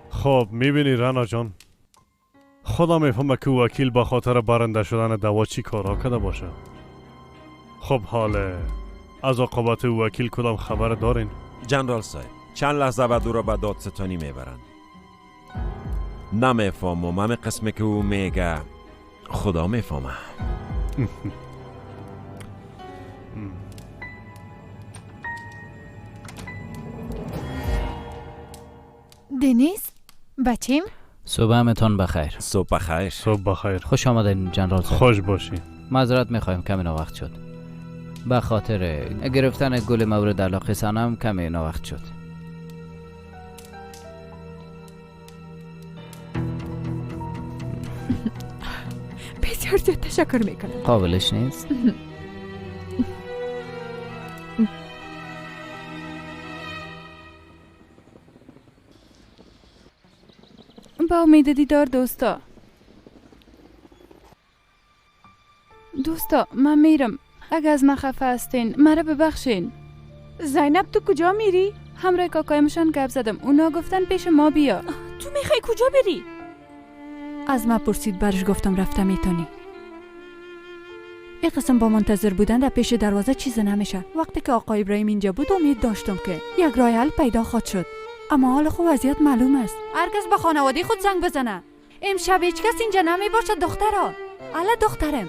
خب میبینی رنا جان، خدا میفهمه که وکیل به خاطر برنده شدن دعوا چی کارها کرده باشه. خب حاله از عاقبت وکیل کدام خبر دارین؟ جنرال صاحب چند لحظه بعد او را به دادستانی میبرند. نمیفهمم همه قسمه که او میگه خدا میفهمه. دنیز بچیم؟ صبح همتان بخیر. صبح بخیر. صبح بخیر. خوش آمدین جنرال صاحب. خوش باشی. معذرت میخوایم کمی ناوقت شد. به خاطر گرفتن گل مورد علاقه سنم کمی ناوقت شد. بسیار زیاد تشکر میکنم. قابلش نیست. با امید دیدار دوستا. دوستا من میرم. اگه از من خفه هستین مرا ببخشین. زینب تو کجا میری؟ همراه کاکایمشان گپ زدم، اونا گفتن پیش ما بیا. تو میخوای کجا بری؟ از من پرسید، برش گفتم رفته میتونی. این قسم با منتظر بودن در پیش دروازه چیز نمیشه. وقتی که آقای ابراهیم اینجا بود امید داشتم که یک راه حل پیدا خواهد شد، اما حال خو وضعیت معلوم است. هر کس به خانواده خود زنگ بزنه. امشب هیچ کس اینجا نمی باشه دخترا. الا دخترم.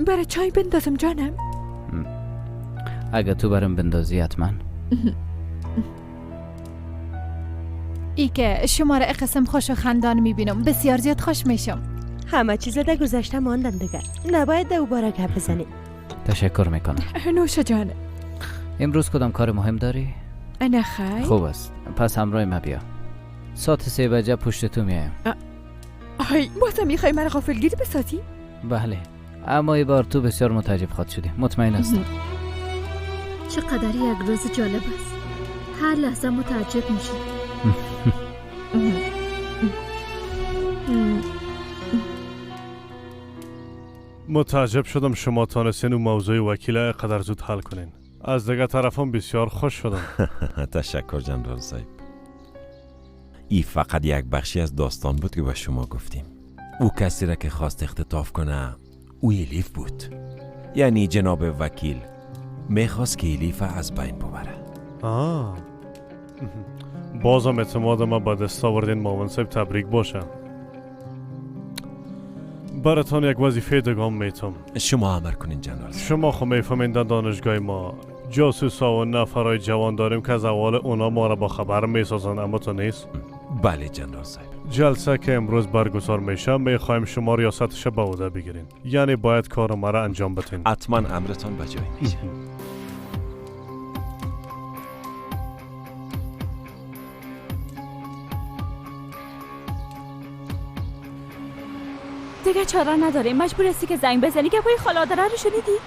برای چای بندازم جانم؟ اگه تو برم بندازی حتما. ای که شما را قسم خوش و خندان میبینم بسیار زیاد خوش میشم. همه چیز در گذشته ماندن دیگه، نباید دوباره گپ بزنی. تشکر میکنم. نوش جان. امروز کدام کار مهم داری؟ نه خیر. خوب است، پس همراه ما بیا. ساعت 3 بجه پشت تو میایم. آی بازم میخوای مرا غافلگیر بسازی؟ بله، اما ای بار تو بسیار متعجب خواهد شدی، مطمئن هستم. چقدر یک روز جالب است، هر لحظه متعجب میشی. متعجب شدم شما تانستین و موضوع وکیل قدر زود حل کنین. از دیگه طرفم بسیار خوش شدم. تشکر جنرال صاحب. ای فقط یک بخشی از داستان بود که به شما گفتیم. او کسی را که خواست اختطاف کنه او الیف بود. یعنی جناب وکیل میخواست که الیف از بین ببره. بازم اعتماد ما به دست آوردین معاون صاحب، تبریک باشه. براتان یک وظیفه دگام میتم. شما امر کنین جنرال. شما خو میفهمین در دانشگاه ما جاسوسا و نفرای جوان داریم که از اول اونا ما را با خبر میسازن، اما تو نیست؟ بله جنرال صاحب. جلسه که امروز برگزار میشه میخوایم شما ریاستش به عهده بگیرین، یعنی باید کار ما را انجام بدین. حتما امرتان به جای میشه. دیگه چاره نداره، مجبور هستی که زنگ بزنی. گپای خاله آدره رو شنیدی؟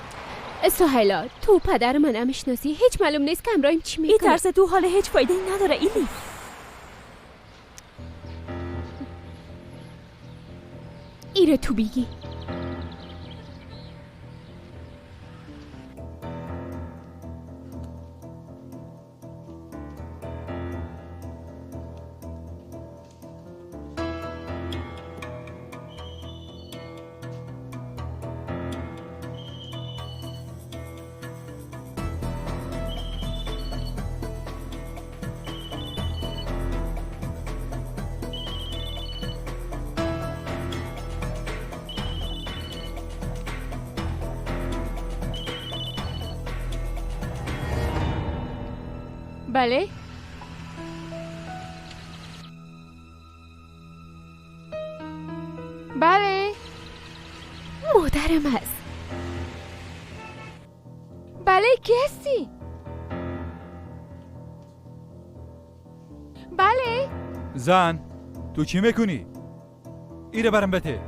سهیلا تو پدر من میشناسی، هیچ معلوم نیست که همراهیم چی میکنه. این ترس تو حال هیچ فایده ای نداره ایلیف. ایره تو بیگی. بله بله، مادرم هست. بله کی هستی؟ بله زن تو چی میکنی؟ ایره برم بته.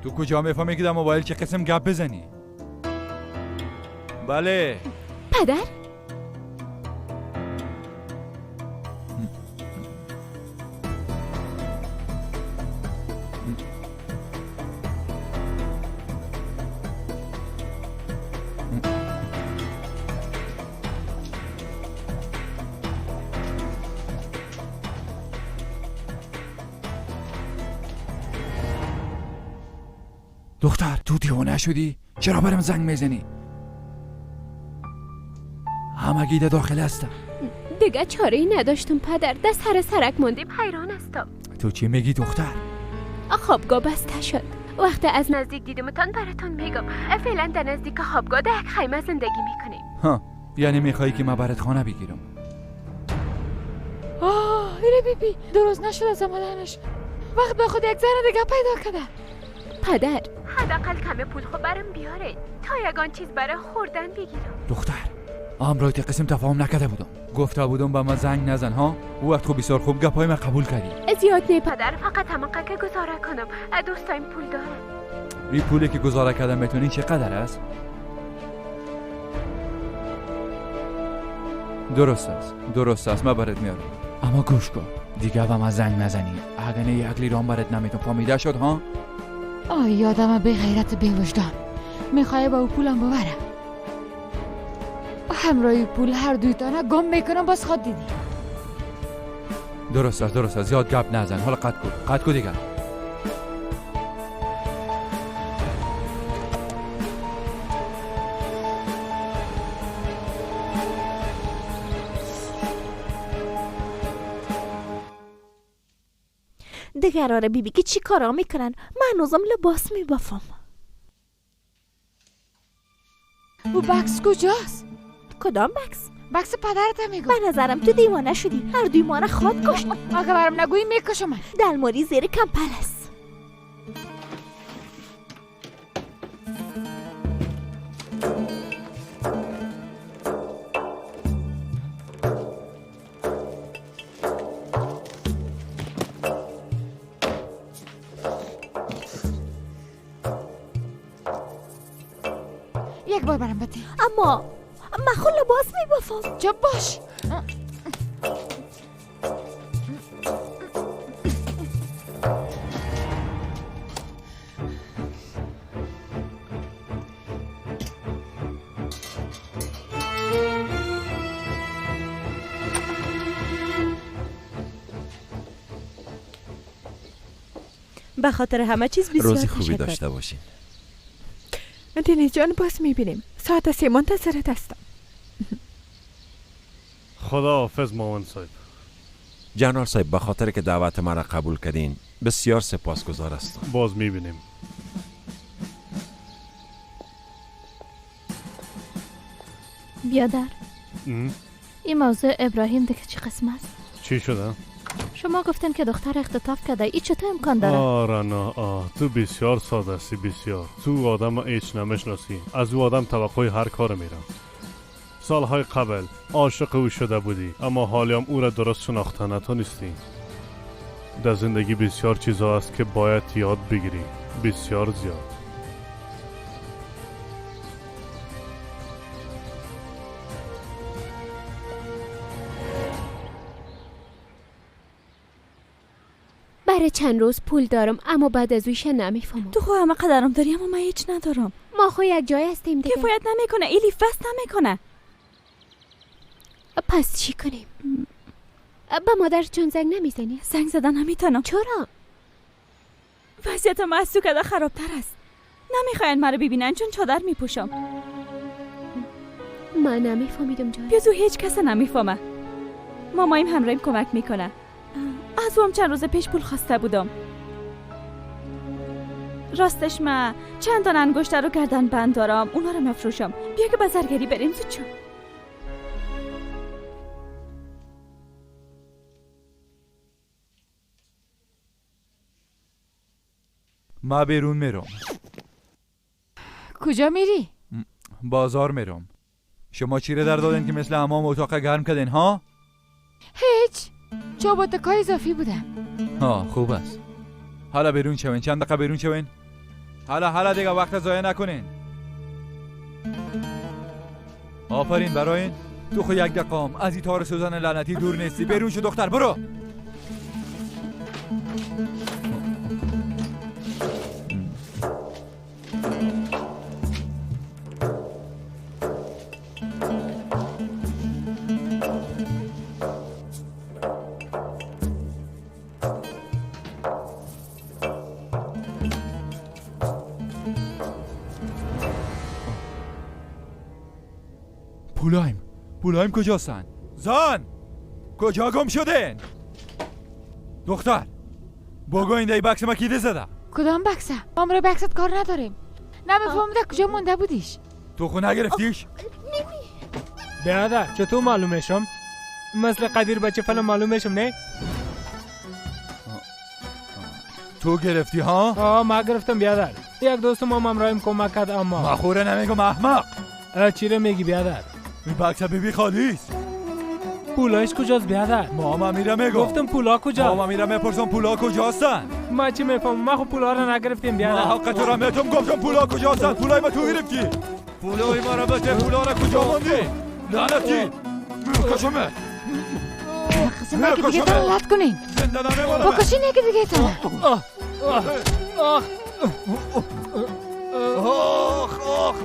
تو کجا میفهمی که در موبایل چه قسم گپ بزنی؟ بله پدر. دختر تو دیوانه شدی؟ چرا برم زنگ میزنی؟ همگی در داخل هستم. دیگه چاره ای نداشتم پدر، دست سر سرک موندیم، حیران هستم. تو چی میگی دختر؟ خوابگاه بسته شد. وقتی از نزدیک دیدمتان براتون میگم. فعلا در نزدیک خوابگاه در یک خیمه زندگی میکنیم. ها یعنی میخوایی که من برات خانه بگیرم؟ آه ایره بی بی درست نشد از آمدنش. وقت به خود یک زن دیگه پیدا کرده. پدر حداقل کم پول خو برم بیاره تا یگان چیز برای خوردن بگیرم. دختر امرای قسم تفاهم نکرده بودم، گفته بودم به من زنگ نزن ها. او وقت خوب بسیار خوب گپای من قبول کردی. زیاد نه پدر، فقط همانقدر که گزاره کنم. دوستایم پول دارم. این پولی که گزاره کردم میتونی چقدر است؟ درست است درست است، من برات میارم. اما گوش کن دیگه به من زنگ نزنی، اگه نه یک لیران برات نمیتونم. فهمیده شد ها؟ آی یادم بی غیرت بی وجدان میخواه با او پولم ببره. همراه پول هر دوی تانه گم میکنم باز خود دیدی. درست است درست است، زیاد گپ نزن. حالا قطع کن قطع کن دیگه. دیگه بیبی که چی کارا میکنن؟ من هنوزم لباس میبافم. او بکس کجاست؟ کدام بکس؟ بکس پدرت میگم. به نظرم تو دیوانه شدی، هر دوی ما را خواد کشت. اگه برام نگویی میکشم. دلماری زیر کمپل است. یک بار برام بده. اما من خود لباس میبافم. چپ باش. به خاطر همه چیز بسیار روزی خوبی داشته باشین. دینی جان باز میبینیم. ساعت 3 منتظرت هستم. خدا حافظ مامان صاحب. جنرال صاحب به خاطر که دعوت مرا قبول کردین بسیار سپاسگزار هستم. باز میبینیم. بیادر این موضوع ابراهیم دیگه چی قسم است؟ چی شده؟ شما گفتین که دختر اختطاف کرده، این چطور امکان داره؟ آره نه تو بسیار ساده هستی، بسیار. تو آدم هیچ نمیشناسی، از او آدم توقع هر کار میرم. سالهای قبل عاشق او شده بودی، اما حالی هم او را درست شناخته نتونستی. در زندگی بسیار چیزها است که باید یاد بگیری. بسیار زیاد. برای چند روز پول دارم اما بعد از اویش نمیفهمم. تو خو همه قدرم داری اما من هیچ ندارم. ما خو یک جای هستیم دیگه. کفایت نمیکنه ایلیف، بس نمیکنه. پس چی کنیم؟ به مادر چون زنگ نمیزنی؟ زنگ زدن نمیتونم. چرا؟ وضعیت ما از تو کده خرابتر است. نمیخواین مرا ببینن چون چادر میپوشم. من نمیفهمیدم جان. بیازو هیچ کس نمیفهمه. مامایم همراهیم کمک میکنه. از او هم چند روز پیش پول خواسته بودم. راستش من چند تا انگشتر رو گردن بند دارم، اونا رو مفروشم. بیا که بازرگری بریم زود چون. ما بیرون میرم. کجا میری؟ بازار میرم. شما چی رو در دادین که مثل حمام اتاق گرم کردین ها؟ هیچ، چوباتکای اضافی بودم. ها خوب است. حالا بیرون شوین، چند دقیقه بیرون شوین. حالا دیگه وقت ضایع نکنین. آفرین برای تو خو یک دقیقه از این تار سوزن لعنتی دور نیستی. بیرون شو دختر، برو. پولایم کجاستن؟ زن! کجا گم شدین؟ دختر بگو این دی بکس ما کیده زده؟ کدام بکسه؟ ما رو بکست کار نداریم. نمیفهمیده کجا مونده بودیش. تو خو نگرفتیش؟ برادر چطور معلومشم؟ مثل قدیر بچه فلان معلومشم نه؟ تو گرفتی ها؟ آه ما گرفتم بیادر. یک دوست ما همراهیم کمک کرد اما ما خوره نمیگم احمق. چی رو میگی بیادر؟ این بکس بیبی خالی است. پولایش کجاست بیادر؟ ماما میرم میگم. گفتم پولا کجا؟ ماما میرم میپرسم پولا کجاستن؟ ما چی میفهمم؟ ما خو پولا رو نگرفتیم بیادر. ما حق تو را میتم گفتم پولا کجاستن؟ پولای ما تو گرفتی. پولای ما را بده، پولا را کجا ماندی؟ لعنتی. کشمه. قسم که دیگه تان لط کنین. بکشین یکی دیگه تان. آه آه آخ آخ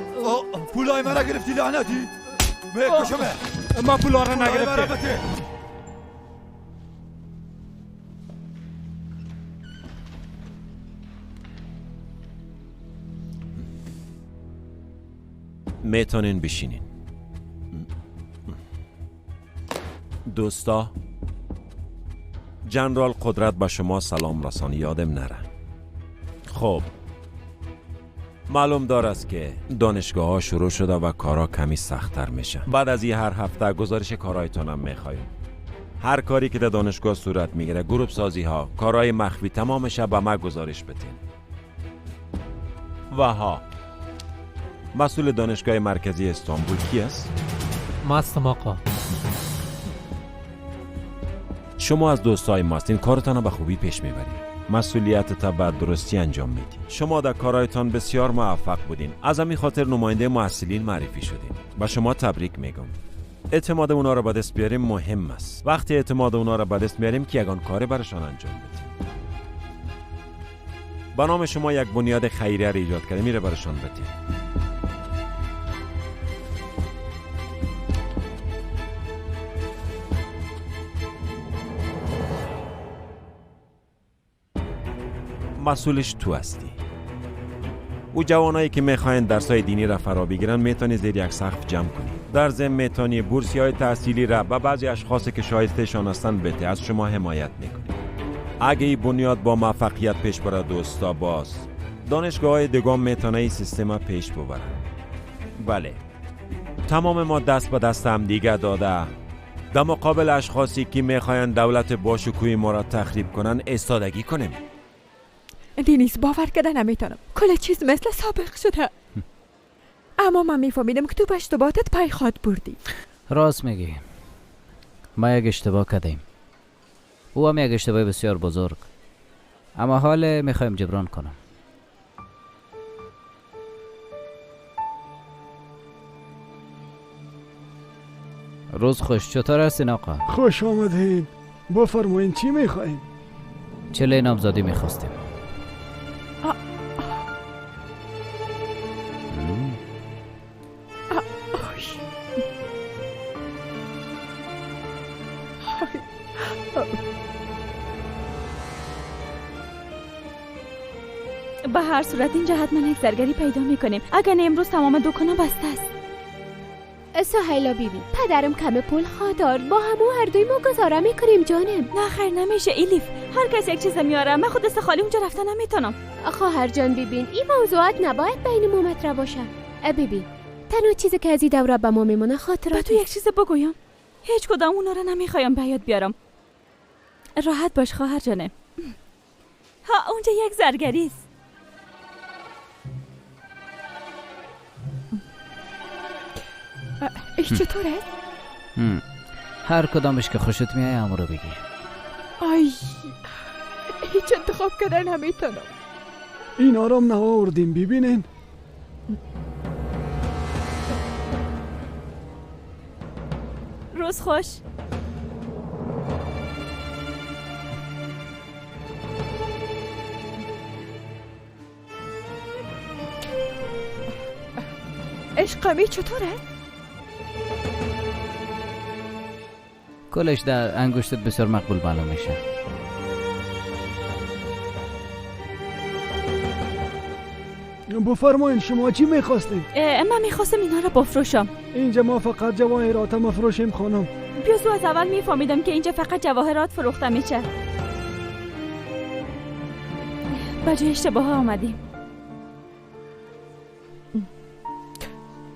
پولای ما را گرفتی لعنتی. میکشمه. ما پولا را نگرفتیم. میتونین بشینین. دوستا، جنرال قدرت به شما سلام رسانی یادم نره. خب معلوم دار است که دانشگاه ها شروع شده و کارا کمی سخت‌تر میشه. بعد از این هر هفته گزارش کارایتان هم میخوایم. هر کاری که در دانشگاه صورت میگیره، گروپ سازی ها، کارهای مخفی، تمامش به ما گزارش بدین. و ها، مسئول دانشگاه مرکزی استانبول کی است؟ ما هستم آقا. شما از دوستای ماستین، کارتان را به خوبی پیش میبرید. مسئولیت تا به درستی انجام میدین. شما در کارایتان بسیار موفق بودین. از همین خاطر نماینده محصلین معرفی شدین. به شما تبریک میگم. اعتماد اونا را به دست بیاریم مهم است. وقتی اعتماد اونا را به دست میاریم که یگان کاری برشان انجام بدیم. به نام شما یک بنیاد خیریه را ایجاد کردیم، میره برشان بدیم. مسئولش تو هستی. او جوانایی که میخواین درسای دینی را فرا بگیرن میتونی زیر یک سقف جمع کنی. در ضمن میتونی بورسی های تحصیلی را به بعضی اشخاصی که شایستهشان هستند بده. از شما حمایت میکنی. اگه این بنیاد با موفقیت پیش بره دوستا، باز دانشگاه های دیگه میتونه این سیستم پیش ببرن. بله، تمام ما دست به دست هم دیگه داده در مقابل اشخاصی که میخواین دولت باشکوهی ما را تخریب کنن ایستادگی کنیم. دینیز باور کردن نمیتونم. کل چیز مثل سابق شده. اما من میفهمیدم که تو به اشتباهاتت پای خواد بردی. راست میگی. ما یک اشتباه کردیم. او هم یک اشتباه بسیار بزرگ. اما حال میخوایم جبران کنم. روز خوش، چطور هستین آقا؟ خوش آمدین. بفرمایین چی میخواین؟ چله نامزدی میخواستیم. به هر صورت اینجا حتما یک زرگری پیدا میکنیم، اگر نه امروز تمام دکانا بسته است. سهیلا بیبی، پدرم کم پول خواهد، با همو هر دوی ما گزاره میکنیم جانم. نه خیر نمیشه ایلیف، هر کس یک چیز میاره، من خود دست خالی اونجا رفته نمیتونم. خواهر جان ببین، این موضوعات نباید بین ما مطرح باشه. ببین، تنها چیزی که از این دوره به ما میمونه خاطرات. به تو یک چیز بگویم، هیچ کدام اونا رو نمیخوایم به یاد بیارم. راحت باش خواهر جانم. ها اونجا یک زرگری است. ایش چطور است؟ هر کدامش که خوشت میای همون رو بگی. آی هیچ انتخاب کردن نمیتونم. این آرام نآوردیم، ببینین. روز خوش. عشقمی چطور است؟ کلش در انگشتت بسیار مقبول معلوم میشه. بفرمایین شما چی میخواستین؟ من میخواستم اینا رو بفروشم. اینجا ما فقط جواهرات مفروشیم خانم. بیازو از اول میفهمیدم که اینجا فقط جواهرات فروخته میشه. با جای اشتباه آمدیم.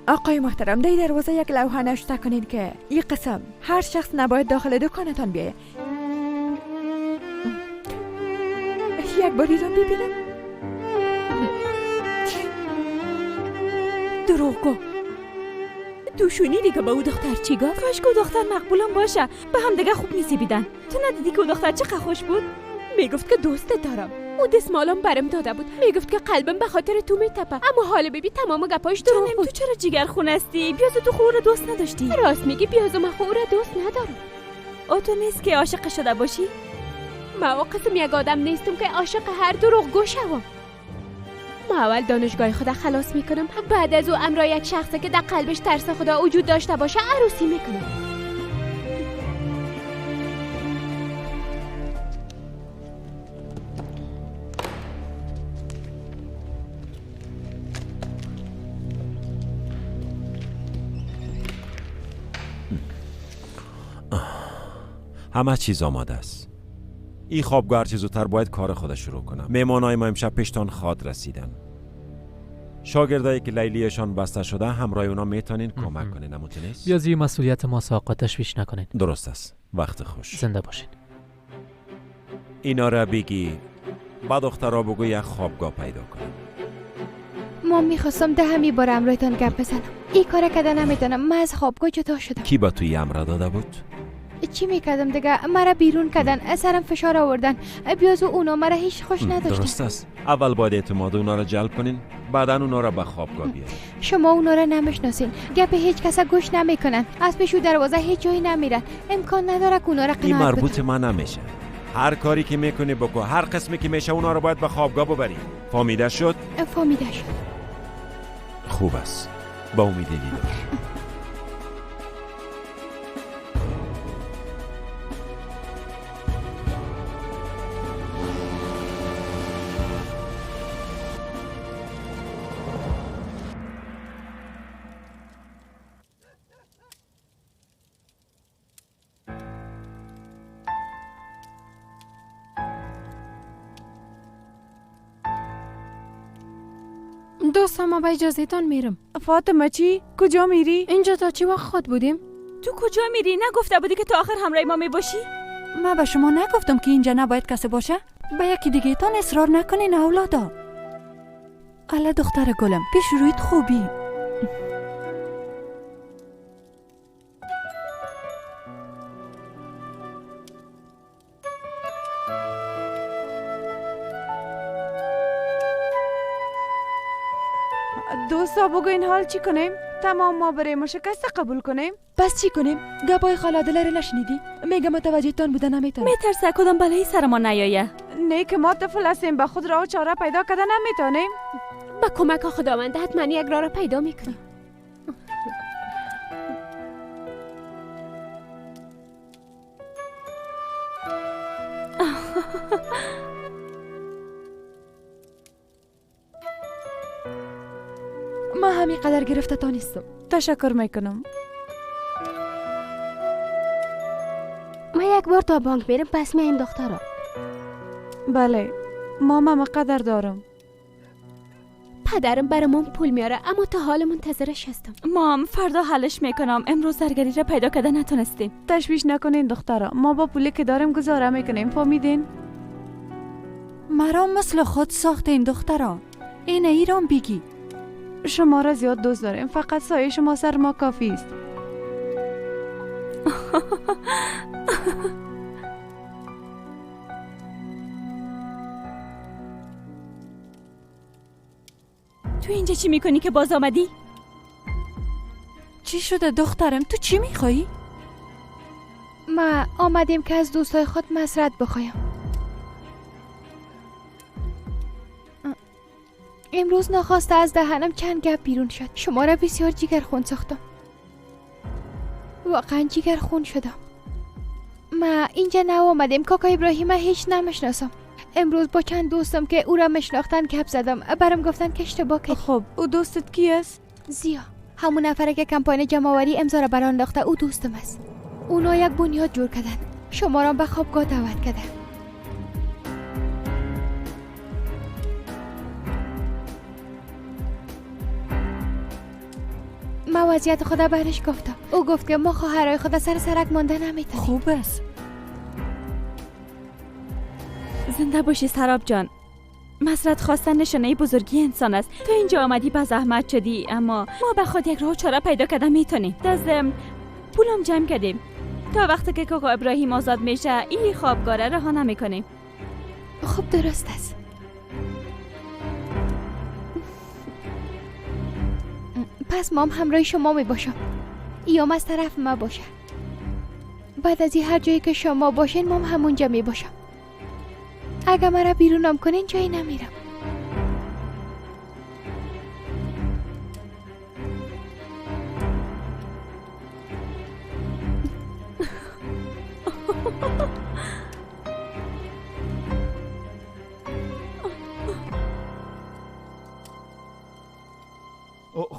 آقای محترم، در دروازه یک لوحه نوشته کنین که این قسم هر شخص نباید داخل دکانتان بیاید. یک بار ایران ببینم. دروغگو، تو شنیدی که به او دختر چی گفت؟ کاش که او دختر مقبولم باشه، به هم دیگه خوب میزیبیدن. تو ندیدی که او دختر چقدر خوش بود؟ میگفت که دوست دارم. او دستمالم برم داده بود، میگفت که قلبم به خاطر تو میتپه، اما حال بیبی تمام گپاش دروغ بود. تو چرا جیگر خون هستی؟ بیازو تو خو رو دوست نداشتی. راست میگی، بیازو من خو رو دوست ندارم. او تو نیست که عاشق شده باشی؟ ما او قسم یک آدم نیستم که عاشق هر دروغگو شوم. ما اول دانشگاه خدا خلاص میکنم، بعد از او امرا یک شخصه که در قلبش ترس خدا وجود داشته باشه عروسی میکنم. همه چیز آماده است. این خوابگاه هرچه زودتر باید کار خود شروع کنم. مهمانای ما امشب پیشتان خواد رسیدن. شاگردایی که لیلیشان بسته شده همراه اونا میتونین کمک کنین. نموتنیست؟ بیازی مسئولیت ما آقا تشویش نکنین. درست است. وقت خوش. زنده باشین. اینا را بگی با دخترها بگو یک خوابگاه پیدا کنن. ما میخواستم ده همی بار امرایتان گپ بزنم. این کار کده نمیتونم. من از خوابگاه جدا شدم. کی با توی امر داده بود؟ چی میکردم دیگه؟ مرا بیرون کردن، سرم فشار آوردن. بیازو اونا مرا هیچ خوش نداشتن. درست است. اول باید اعتماد اونا را جلب کنین، بعدا اونا را به خوابگاه بیارین. شما اونا را نمیشناسین. گپ هیچ کس گوش نمیکنن. از پیش دروازه هیچ جایی نمیرن. امکان نداره که اونا را قناعت این مربوط من نمیشه. هر کاری که میکنی بکن، هر قسمی که میشه اونا را باید به خوابگاه ببری. فهمیده شد؟ فهمیده شد. خوب است. با امید دیدار. دوستان ما به اجازه تان میرم. فاطمه چی؟ کجا میری؟ اینجا تا چی وقت خود بودیم؟ تو کجا میری؟ نگفته بودی که تا آخر همراه ما میباشی؟ ما به شما نگفتم که اینجا نباید کسی باشه؟ به یکی دیگه تان اصرار نکنین اولادا. الا دختر گلم، پیش رویت خوبی. دوستا بگوین حال چی کنیم؟ تمام ما بریم و شکست قبول کنیم؟ پس چی کنیم؟ گپای خاله عادله را نشنیدی؟ میگه متوجهتان بوده نمیتونم. میترسه کدام بلایی سر ما نیایه. نه که ما طفل هستیم، به خود راه و چاره پیدا کرده نمیتونیم. با کمک خداوند حتما یک راه را پیدا میکنیم. ما همین قدر گرفته تا نیستم. تشکر میکنم. ما یک بار تا بانک میرم پس میایم دخترا. بله ما ماما قدر دارم. پدرم برامون پول میاره اما تا حال منتظرش هستم. مام فردا حلش میکنم. امروز زرگری را پیدا کرده نتونستیم. تشویش نکنین دخترا، ما با پولی که داریم گزاره میکنیم. فهمیدین؟ مرا مثل خود ساختین دخترا. این ایران بگی. شما را زیاد دوست داریم، فقط سایه شما سر ما کافی است. تو اینجا چی میکنی که باز آمدی؟ چی شده دخترم؟ تو چی میخوایی؟ ما آمدیم که از دوستای خود معذرت بخوایم. امروز ناخواسته از دهنم چند گپ بیرون شد. شما را بسیار جگر خون ساختم. واقعا جگر خون شدم. ما اینجا نو آمدیم. کاکا ابراهیم هیچ نمیشناسم. امروز با چند دوستم که او را مشناختن گپ زدم. برام گفتن که اشتباه کردی. خب او دوستت کی است؟ زیا، همون نفره که کمپانی جمع‌آوری امضا را بران انداخته. او دوستم است. اونا یک بنیاد جور کردن. شما را به خوابگاه دعوت کردن. ما وضعیت خدا برش گفتم. او گفت که ما خواهرای خدا سر سرک مانده نمیتونیم. خوب است. زنده باشی سراب جان. معذرت خواستن نشانه بزرگی انسان است. تو اینجا آمدی به زحمت شدی، اما ما به خود یک راه چاره پیدا کردن میتونیم. دست پولم جمع کردیم. تا وقتی که کاکا ابراهیم آزاد میشه این خوابگاه رها نمیکنیم. خب درست است. پس مام همراه شما می باشم. ایام از طرف ما باشه. بعد از این هر جایی که شما باشین مام همونجا می باشم. اگه مرا بیرونم کنین جایی نمیرم.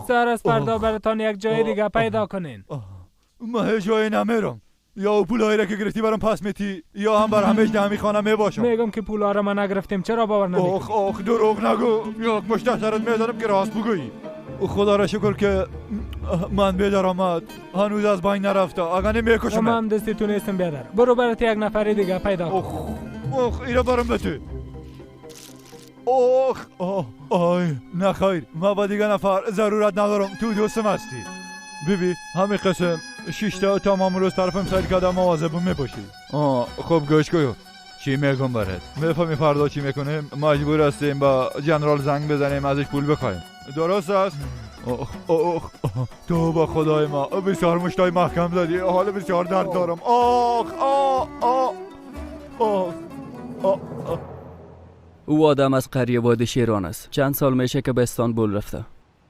سر از فردا براتان یک جای دیگه پیدا کنین. من جایی نمیرم. یا پولایی را که گرفتی برام پس میتی یا هم بر همیش ده خانه میباشم. میگم که پولا را ما نگرفتیم، چرا باور نمیکنی؟ آخ آخ دروغ نگو. یک مشت سرت میزنم که راست بگویی. خدا را شکر که من به درآمد هنوز از بین نرفته. اگر نمیکشم. من هم دستی تو نیستم بیادر. برو برات یک نفر دیگه پیدا کن. آخ آخ اینا برام بده. آخ آه آی نه خیر، ما با دیگه نفر ضرورت ندارم. تو دوستم هستی. بیبی همین قسم 6 تا تمام روز طرفم سر کردم مواظبم میباشی. آه خب گوش کن چی میگم برات. میفهمی فردا چی میکنیم؟ مجبور هستیم با جنرال زنگ بزنیم ازش پول بخوایم. درست است؟ آخ آخ تو با خدای ما بسیار مشتای محکم زدی. حال بسیار درد دارم. آخ آه آه آه آه. او آدم از قریه وادی شیران است. چند سال میشه که به استانبول رفته.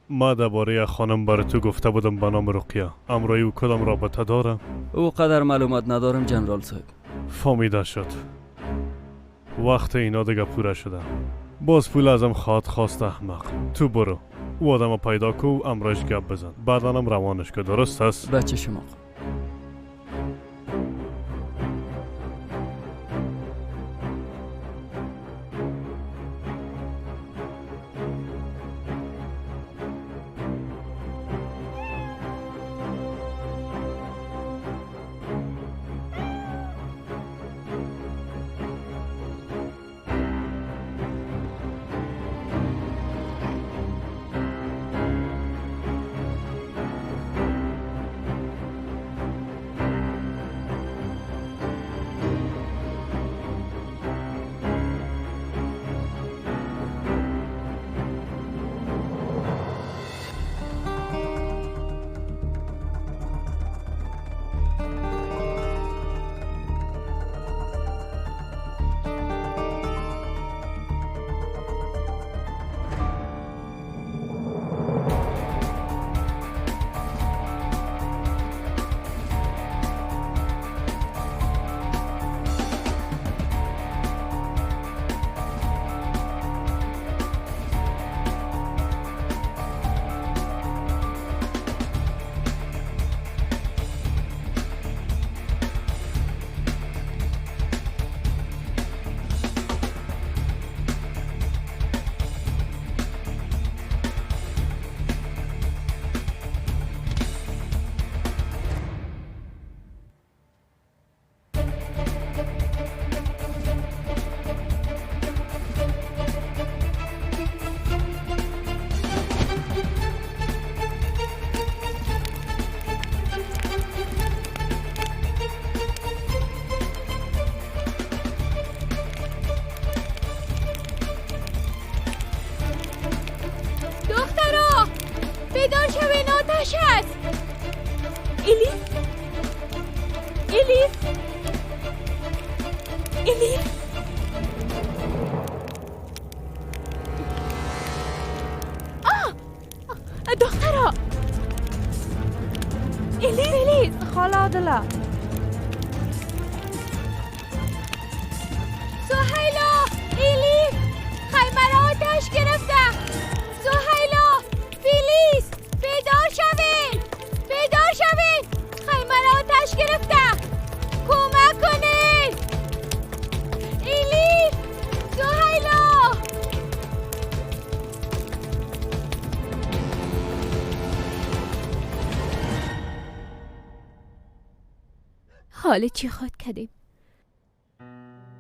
ما درباره خانم بر تو گفته بودم به نام رقیه. امرای او کدام رابطه داره؟ او قدر معلومات ندارم جنرال صاحب. فهمیده شد. وقت اینا دیگه پوره شده. باز پول ازم خواهد خواست احمق. تو برو او آدم پیدا کو، امرایش گپ بزن، بعدنم روانش که. درست است؟ بچه شما. Элиф! Элиф! آه! دخترها! الیف! الیف! خاله عادله. سهیلا! الیف! خیمه را آتش گرفته! سهیلا! فیلیس! بیدار شوین! بیدار شوین! خیمه را آتش گرفته! کمک کنید! الیف! سهیلا! حال چی خواد کردیم؟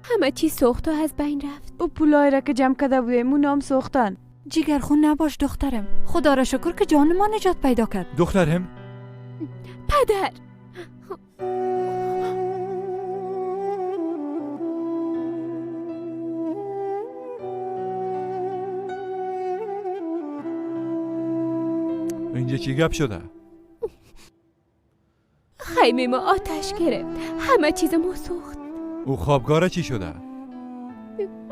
همه چی سوخت و از بین رفت. او پولای را که جمع کرده بودیم اون هم سوختن. جیگر خون نباش دخترم، خدا را شکر که جان ما نجات پیدا کرد. دخترم. پدر. اینجا چی گپ شده؟ خیمه ما آتش گرفت، همه چیز ما سوخت. او خوابگاه چی شده؟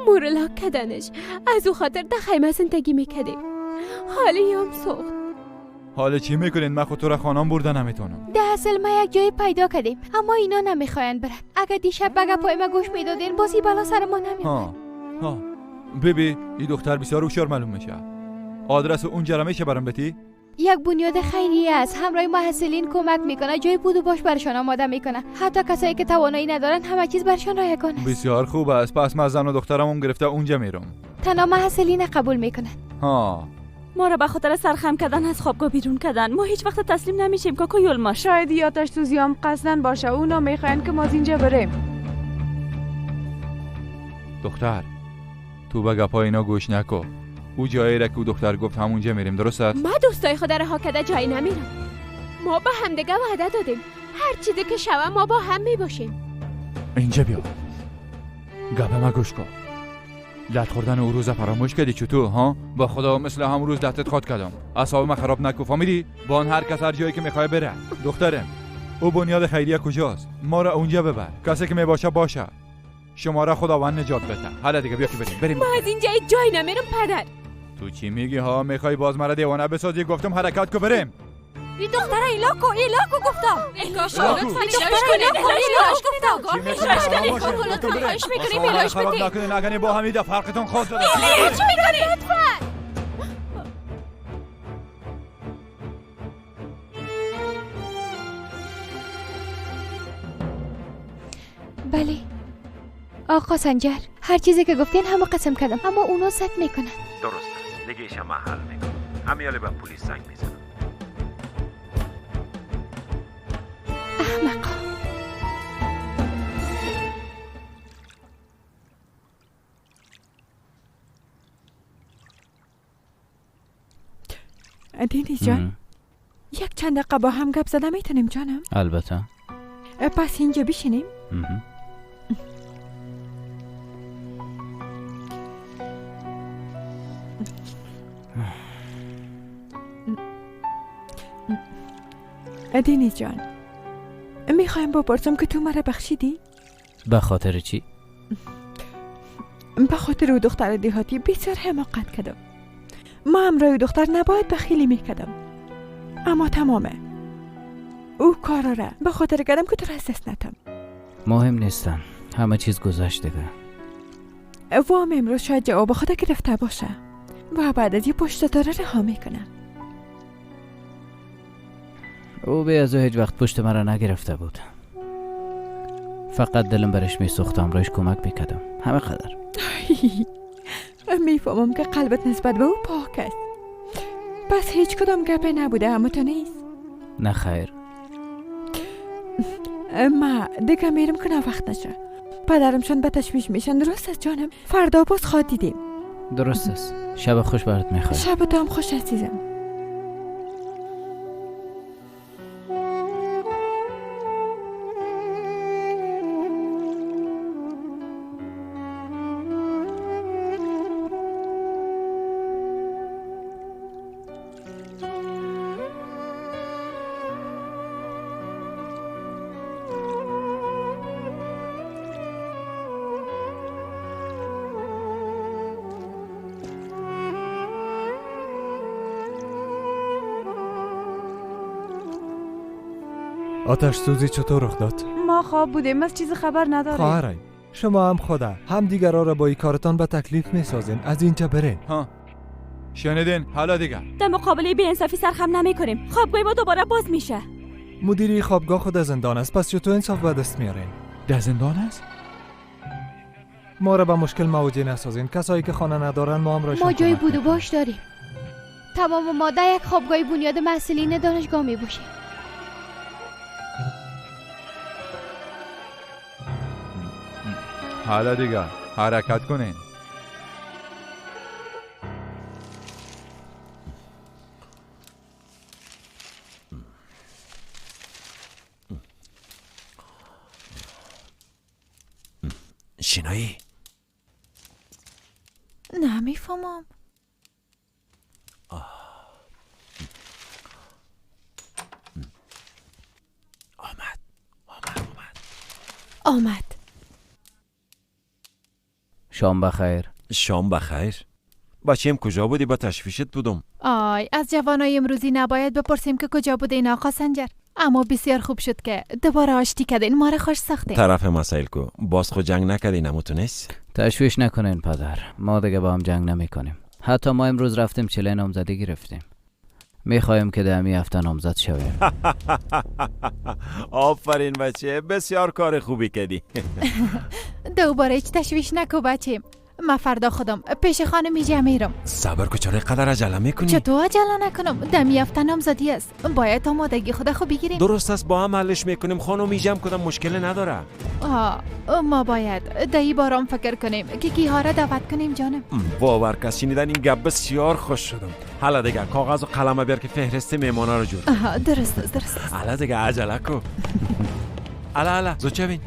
مورلا کدنش، از او خاطر در خیمه زندگی میکردیم. حالی هم سوخت. حالا چی میکنین؟ من خود تو را خانم برده نمیتونم. ده اصل ما یک جای پیدا کردیم، اما اینا نمیخواین برن. اگر دیشب به گپای ما گوش میدادین بازی بلا سر ما نمیومد. ها بیبی، این دختر بسیار هوشیار معلوم میشه. آدرس اونجا را میشه برام بدی؟ یک بنیاد خیریه است، همراه محصلین کمک میکنه، جای بود و باش برشان آماده میکنه، حتی کسایی که توانایی ندارن همه چیز برشان رایگان است. بسیار خوب است، پس من زن و دخترم گرفته اونجا میرم. تنها محصلین قبول میکنن. ها ما را به خاطر سرخم کردن از خوابگاه بیرون کردن. ما هیچ وقت تسلیم نمیشیم کاکو یولما. شاید یادش سوزیام قصدن باشه، اونا میخواین که ما از اینجا بریم. دختر تو به گپای اینا گوش نکن. او جایی را که او دختر گفت همونجا میریم، درست است؟ ما دوستای خود رها کرده جایی نمیرم. ما به همدیگه وعده دادیم هر چیزی که شوه ما با هم میباشیم. اینجا بیا، گپ ما گوش کن. لط خوردن او روز فراموش کردی چطور؟ ها با خدا مثل هم روز لطت خواد کردم. اعصاب من خراب نکن، فهمیدی؟ با آن هر کس هر جایی که میخوای بره. دخترم او بنیاد خیریه کجاست؟ ما را اونجا ببر. کسی که میباشه باشه. شما را خداوند نجات بده. حالا دیگه بیا که بریم. بریم. ما از اینجا هیچ جایی نمیرم پدر. تو چی میگی ها؟ میخوای باز مرا دیوانه بسازی؟ گفتم حرکت کو بریم. این دختره ایلاکو ایلاکو گفتم. خراب نکنین، با همیده فرقتون خواهد زده. چی میکنی؟ لطفا. بله آقا سنجر، هر چیزی که گفتین همه قسم کردم، اما اونا ست میکنن. درست است، دیگه ایشم حل میکنم. همیاله به پلیس زنگ میزنم. احمقا. دینی جان، یک چند دقیقه با هم گپ زده میتونیم جانم؟ البته. پس اینجا بشینیم. دینی جان، میخوایم بپرسم که تو مرا بخشیدی؟ به خاطر چی؟ به خاطر او دختر دهاتی بسیار حماقت کردم. ما همراه دختر نباید بخیلی میکردم، اما تمامه او کارا را به خاطر کردم که تو را از دست ندم. مهم نیستم، همه چیز گذشت دیگه. وام امروز شاید جواب خود گرفته باشه و بعد از یه پشت داره رها میکنه. او به از او هیچ وقت پشت مرا نگرفته بود. فقط دلم برش میسوخت، همراهش کمک میکردم، همه قدر. میفهمم که قلبت نسبت به او پاک است. پس هیچ کدام گپه نبوده، اما تو نیست. نه خیر. ما دیگه میرم که وقت نشه. پدرمشان به تشویش میشن. درست است جانم، فردا باز خواد دیدیم. درست است. شب خوش برات میخوایم. شب تو هم خوش عزیزم. آتش سوزی چطور رخ داد؟ ما خواب بودیم، از چیز خبر نداریم. خواهرم، شما هم خدا هم دیگران را با این کارتان به تکلیف میسازین. از اینجا برین. ها شنیدین؟ حالا دیگه در مقابل بی‌انصافی سرخم نمی‌کنیم. خوابگاه ما دوباره باز میشه. مدیری خوابگاه خود از زندان است، پس چطور انصاف به دست میارین؟ در زندان است؟ ما را به مشکل مواجه نسازین. کسایی که خانه ندارن ما هم ما جای بود و باش داریم. تمام ما در یک خوابگاه بنیاد محصلین دانشگاه می باشیم. حالا دیگه حرکت کنین. شینایی؟ نمیفهمم. آمد آمد آمد آمد. شام بخیر. شام بخیر. بچیم کجا بودی؟ با تشویشت بودم. آی از جوانای امروزی نباید بپرسیم که کجا بوده این آقا سنجر. اما بسیار خوب شد که دوباره آشتی کردین، ما را خوش ساختین. طرف مسائل کو باز خود جنگ نکردین نموتونست؟ تشویش نکنین پدر، ما دیگه با هم جنگ نمیکنیم. حتی ما امروز رفتیم چله نامزدی گرفتیم. میخوایم که در همی هفته نامزد شویم. آفرین بچه، بسیار کار خوبی کردی. دوباره هیچ تشویش نکو بچیم. ما فردا خودم پیش خانم میرم. صبر کو، چرا قدر عجله میکنی؟ چطور عجله نکنم؟ دمی هفته نامزدی است، باید آمادگی خود خو بگیریم. درست است، با هم حلش میکنیم. خانم میجم کدام مشکل نداره. ما باید دهی بارام فکر کنیم که کیها را دعوت کنیم جانم. باور کس شنیدن این گپ بسیار خوش شدم. حالا دیگه کاغذ و قلم بیار که فهرست مهمانا رو جور. درست است درست است. حالا دیگه عجله کو. الا الا زود بین.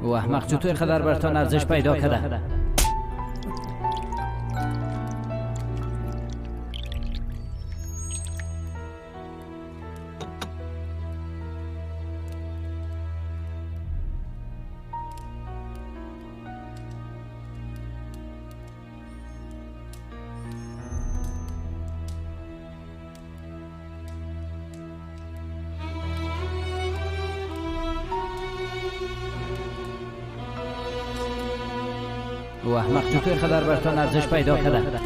او احمق چطور قدر برتان ارزش پیدا کرده؟ او احمق چطور قدر برتان ارزش پیدا کرده؟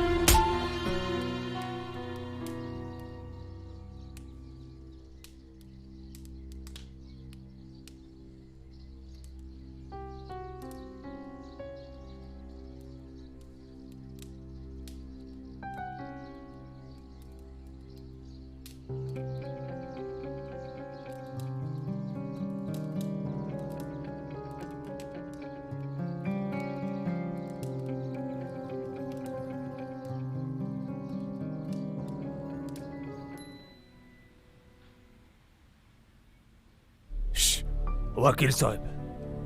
وکیل صاحب،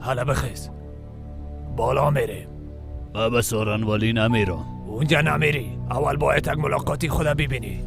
حالا بخیز، بالا میریم. من به سارنوالی نمیرم. اونجا نمیری، اول باید یک ملاقاتی خدا ببینی.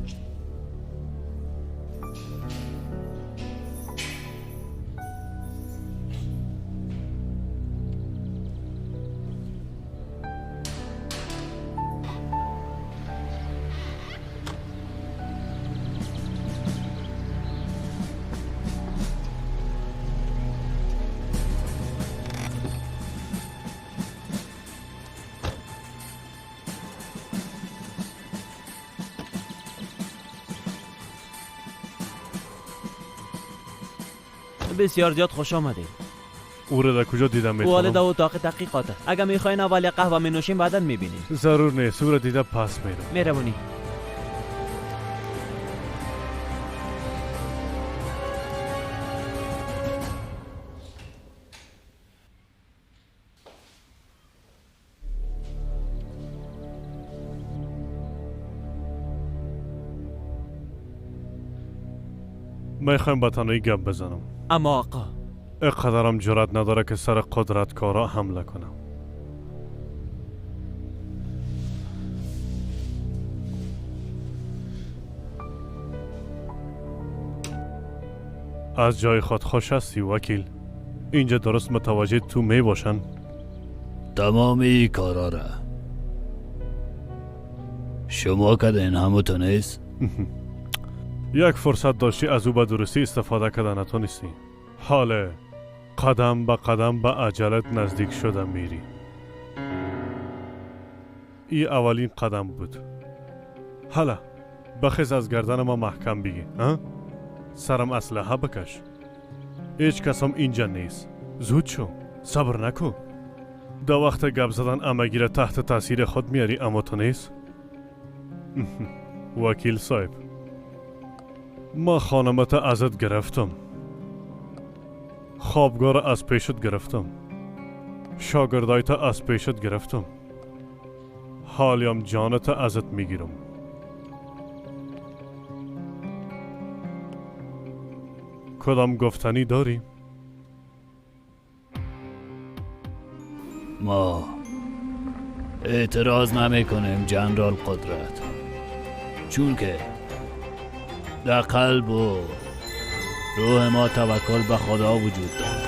بسیار زیاد خوش آمدید. او را در کجا دیدم میتونم؟ او در اتاق تحقیقات است. اگر میخواین اول یک قهوه می نوشیم بعدا میبینیم. ضرور نیست، او را دیده پس میرم. مهربونی. میخوایم با تنهایی گپ بزنم. اما آقا اقدرم جرأت نداره که سر قدرتکارا حمله کنم. از جای خود خوش هستی وکیل؟ اینجا درست متوجه تو می باشن؟ تمام ای کارا را شما کردین همو نیست؟ یک فرصت داشتی از او به درستی استفاده کردن نتونستی. حالا قدم به قدم به عجلت نزدیک شده میری. ای اولین قدم بود. حالا بخیز از گردن ما محکم بگی. سرم اسلحه بکش. هیچ کسم اینجا نیست. زود شو، صبر نکو. در وقت گپ زدن امگی را تحت تاثیر خود میاری، اما تو نیست. وکیل صاحب، ما خانمت ازت گرفتم، خوابگاه را از پیشت گرفتم، شاگردایت از پیشت گرفتم، حالیم جانت ازت میگیرم. کدام گفتنی داری؟ ما اعتراض نمی کنیم جنرال قدرت، چون که در قلب و روح ما توکل به خدا وجود دارد.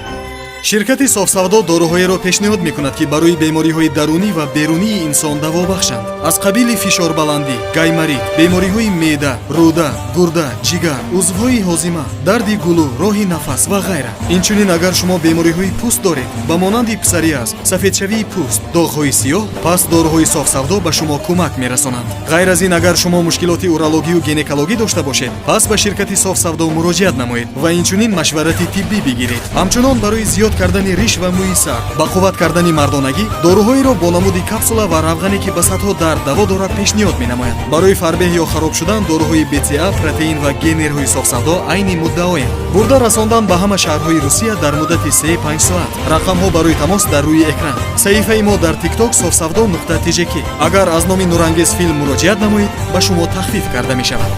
شرکت софсавдо доруҳоеро пешниҳод мекунад, ки барои бемориҳои дарунӣ ва берунии инсон даво бахшанд, аз қабили фишорбаландӣ, гайморит, бемориҳои меъда, рӯда, гурда, ҷигар, узвҳои ҳозима, дарди гулӯ, роҳи нафас ва ғайра. Инчунин агар шумо бемориҳои пӯст доред, ба монанди псориаз, сафедшавии пӯст, доғҳои сиёҳ, пас доруҳои софсавдо ба шумо кӯмак мерасонанд. Ғайр аз ин, агар шумо мушкилоти урологию гинекологӣ дошта бошед, пас ба ширкати софсавдо муроҷиат намоед ва инчунин машварати тиббӣ бигиред. Ҳамчунон барои зиёд кардани риш ва мӯи сар, ба қувват кардани мардонагӣ, доруҳоеро бо намуди капсула ва равғане, ки ба садҳо дард даво дорад, пешниҳод менамояд. Барои фарбеҳ ё хароб шудан доруҳои БЦА, протеин ва генерҳои софсавдо айни муддаоянд. Бурда расондан ба ҳама шаҳрҳои Русия дар муддати 3-5 соат. Рақамҳо барои тамос дар рӯи экран. Саҳифаи мо дар TikTok софсавдо.tjk. Агар аз номи Нурангез филм муроҷиат намоед, ба шумо тахфиф карда мешавад.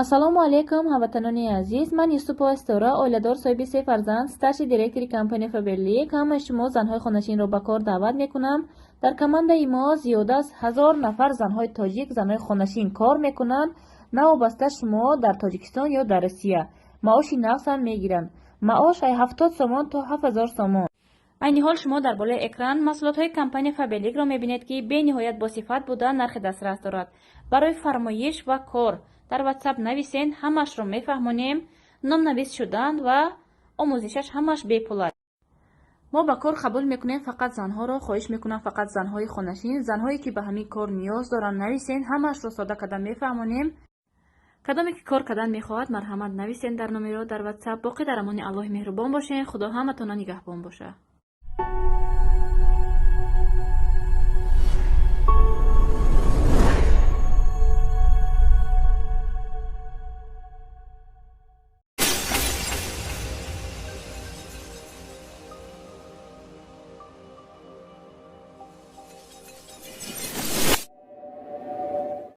Ассалому алайкум, ҳамватанони азиз. Ман Юсупова Ситора, оиладор, соҳиби 3 фарзанд, старший директори компания Фаберлик. Ҳамаи шумо занҳои хонашинро ба кор даъват мекунам. Дар командаи мо зиёда аз 1000 нафар занҳои тоҷик, занҳои хонашин кор мекунанд. Навобаста шумо дар Тоҷикистон ё дар Россия. Маоши нақс ҳам мегиранд. Маош ай 70 сомон то 7000 сомон. Айни ҳол шумо дар болои экран маҳсулотҳои компания Фаберликро мебинед, ки бениҳоят босифат буда, нархи дастрас дорад. Барои фармоиш ва кор дар WhatsApp нависен, ҳамашро мефаҳмонем. Номнавис шудан ва омӯзишаш ҳамаш бепул аст. Мо ба кор қабул мекунем фақат занҳоро. Хоҳиш мекунам фақат занҳои хонашин, занҳое ки ба ҳамин кор ниёз доранд, нависен, ҳамашро сода карда мефаҳмонем. Кадоме ки кор кардан мехоҳад, марҳамат нависен дар номеро дар WhatsApp. Боқӣ дар амони Аллоҳи меҳрубон бошен. Худо ҳаматона нигаҳбон боша.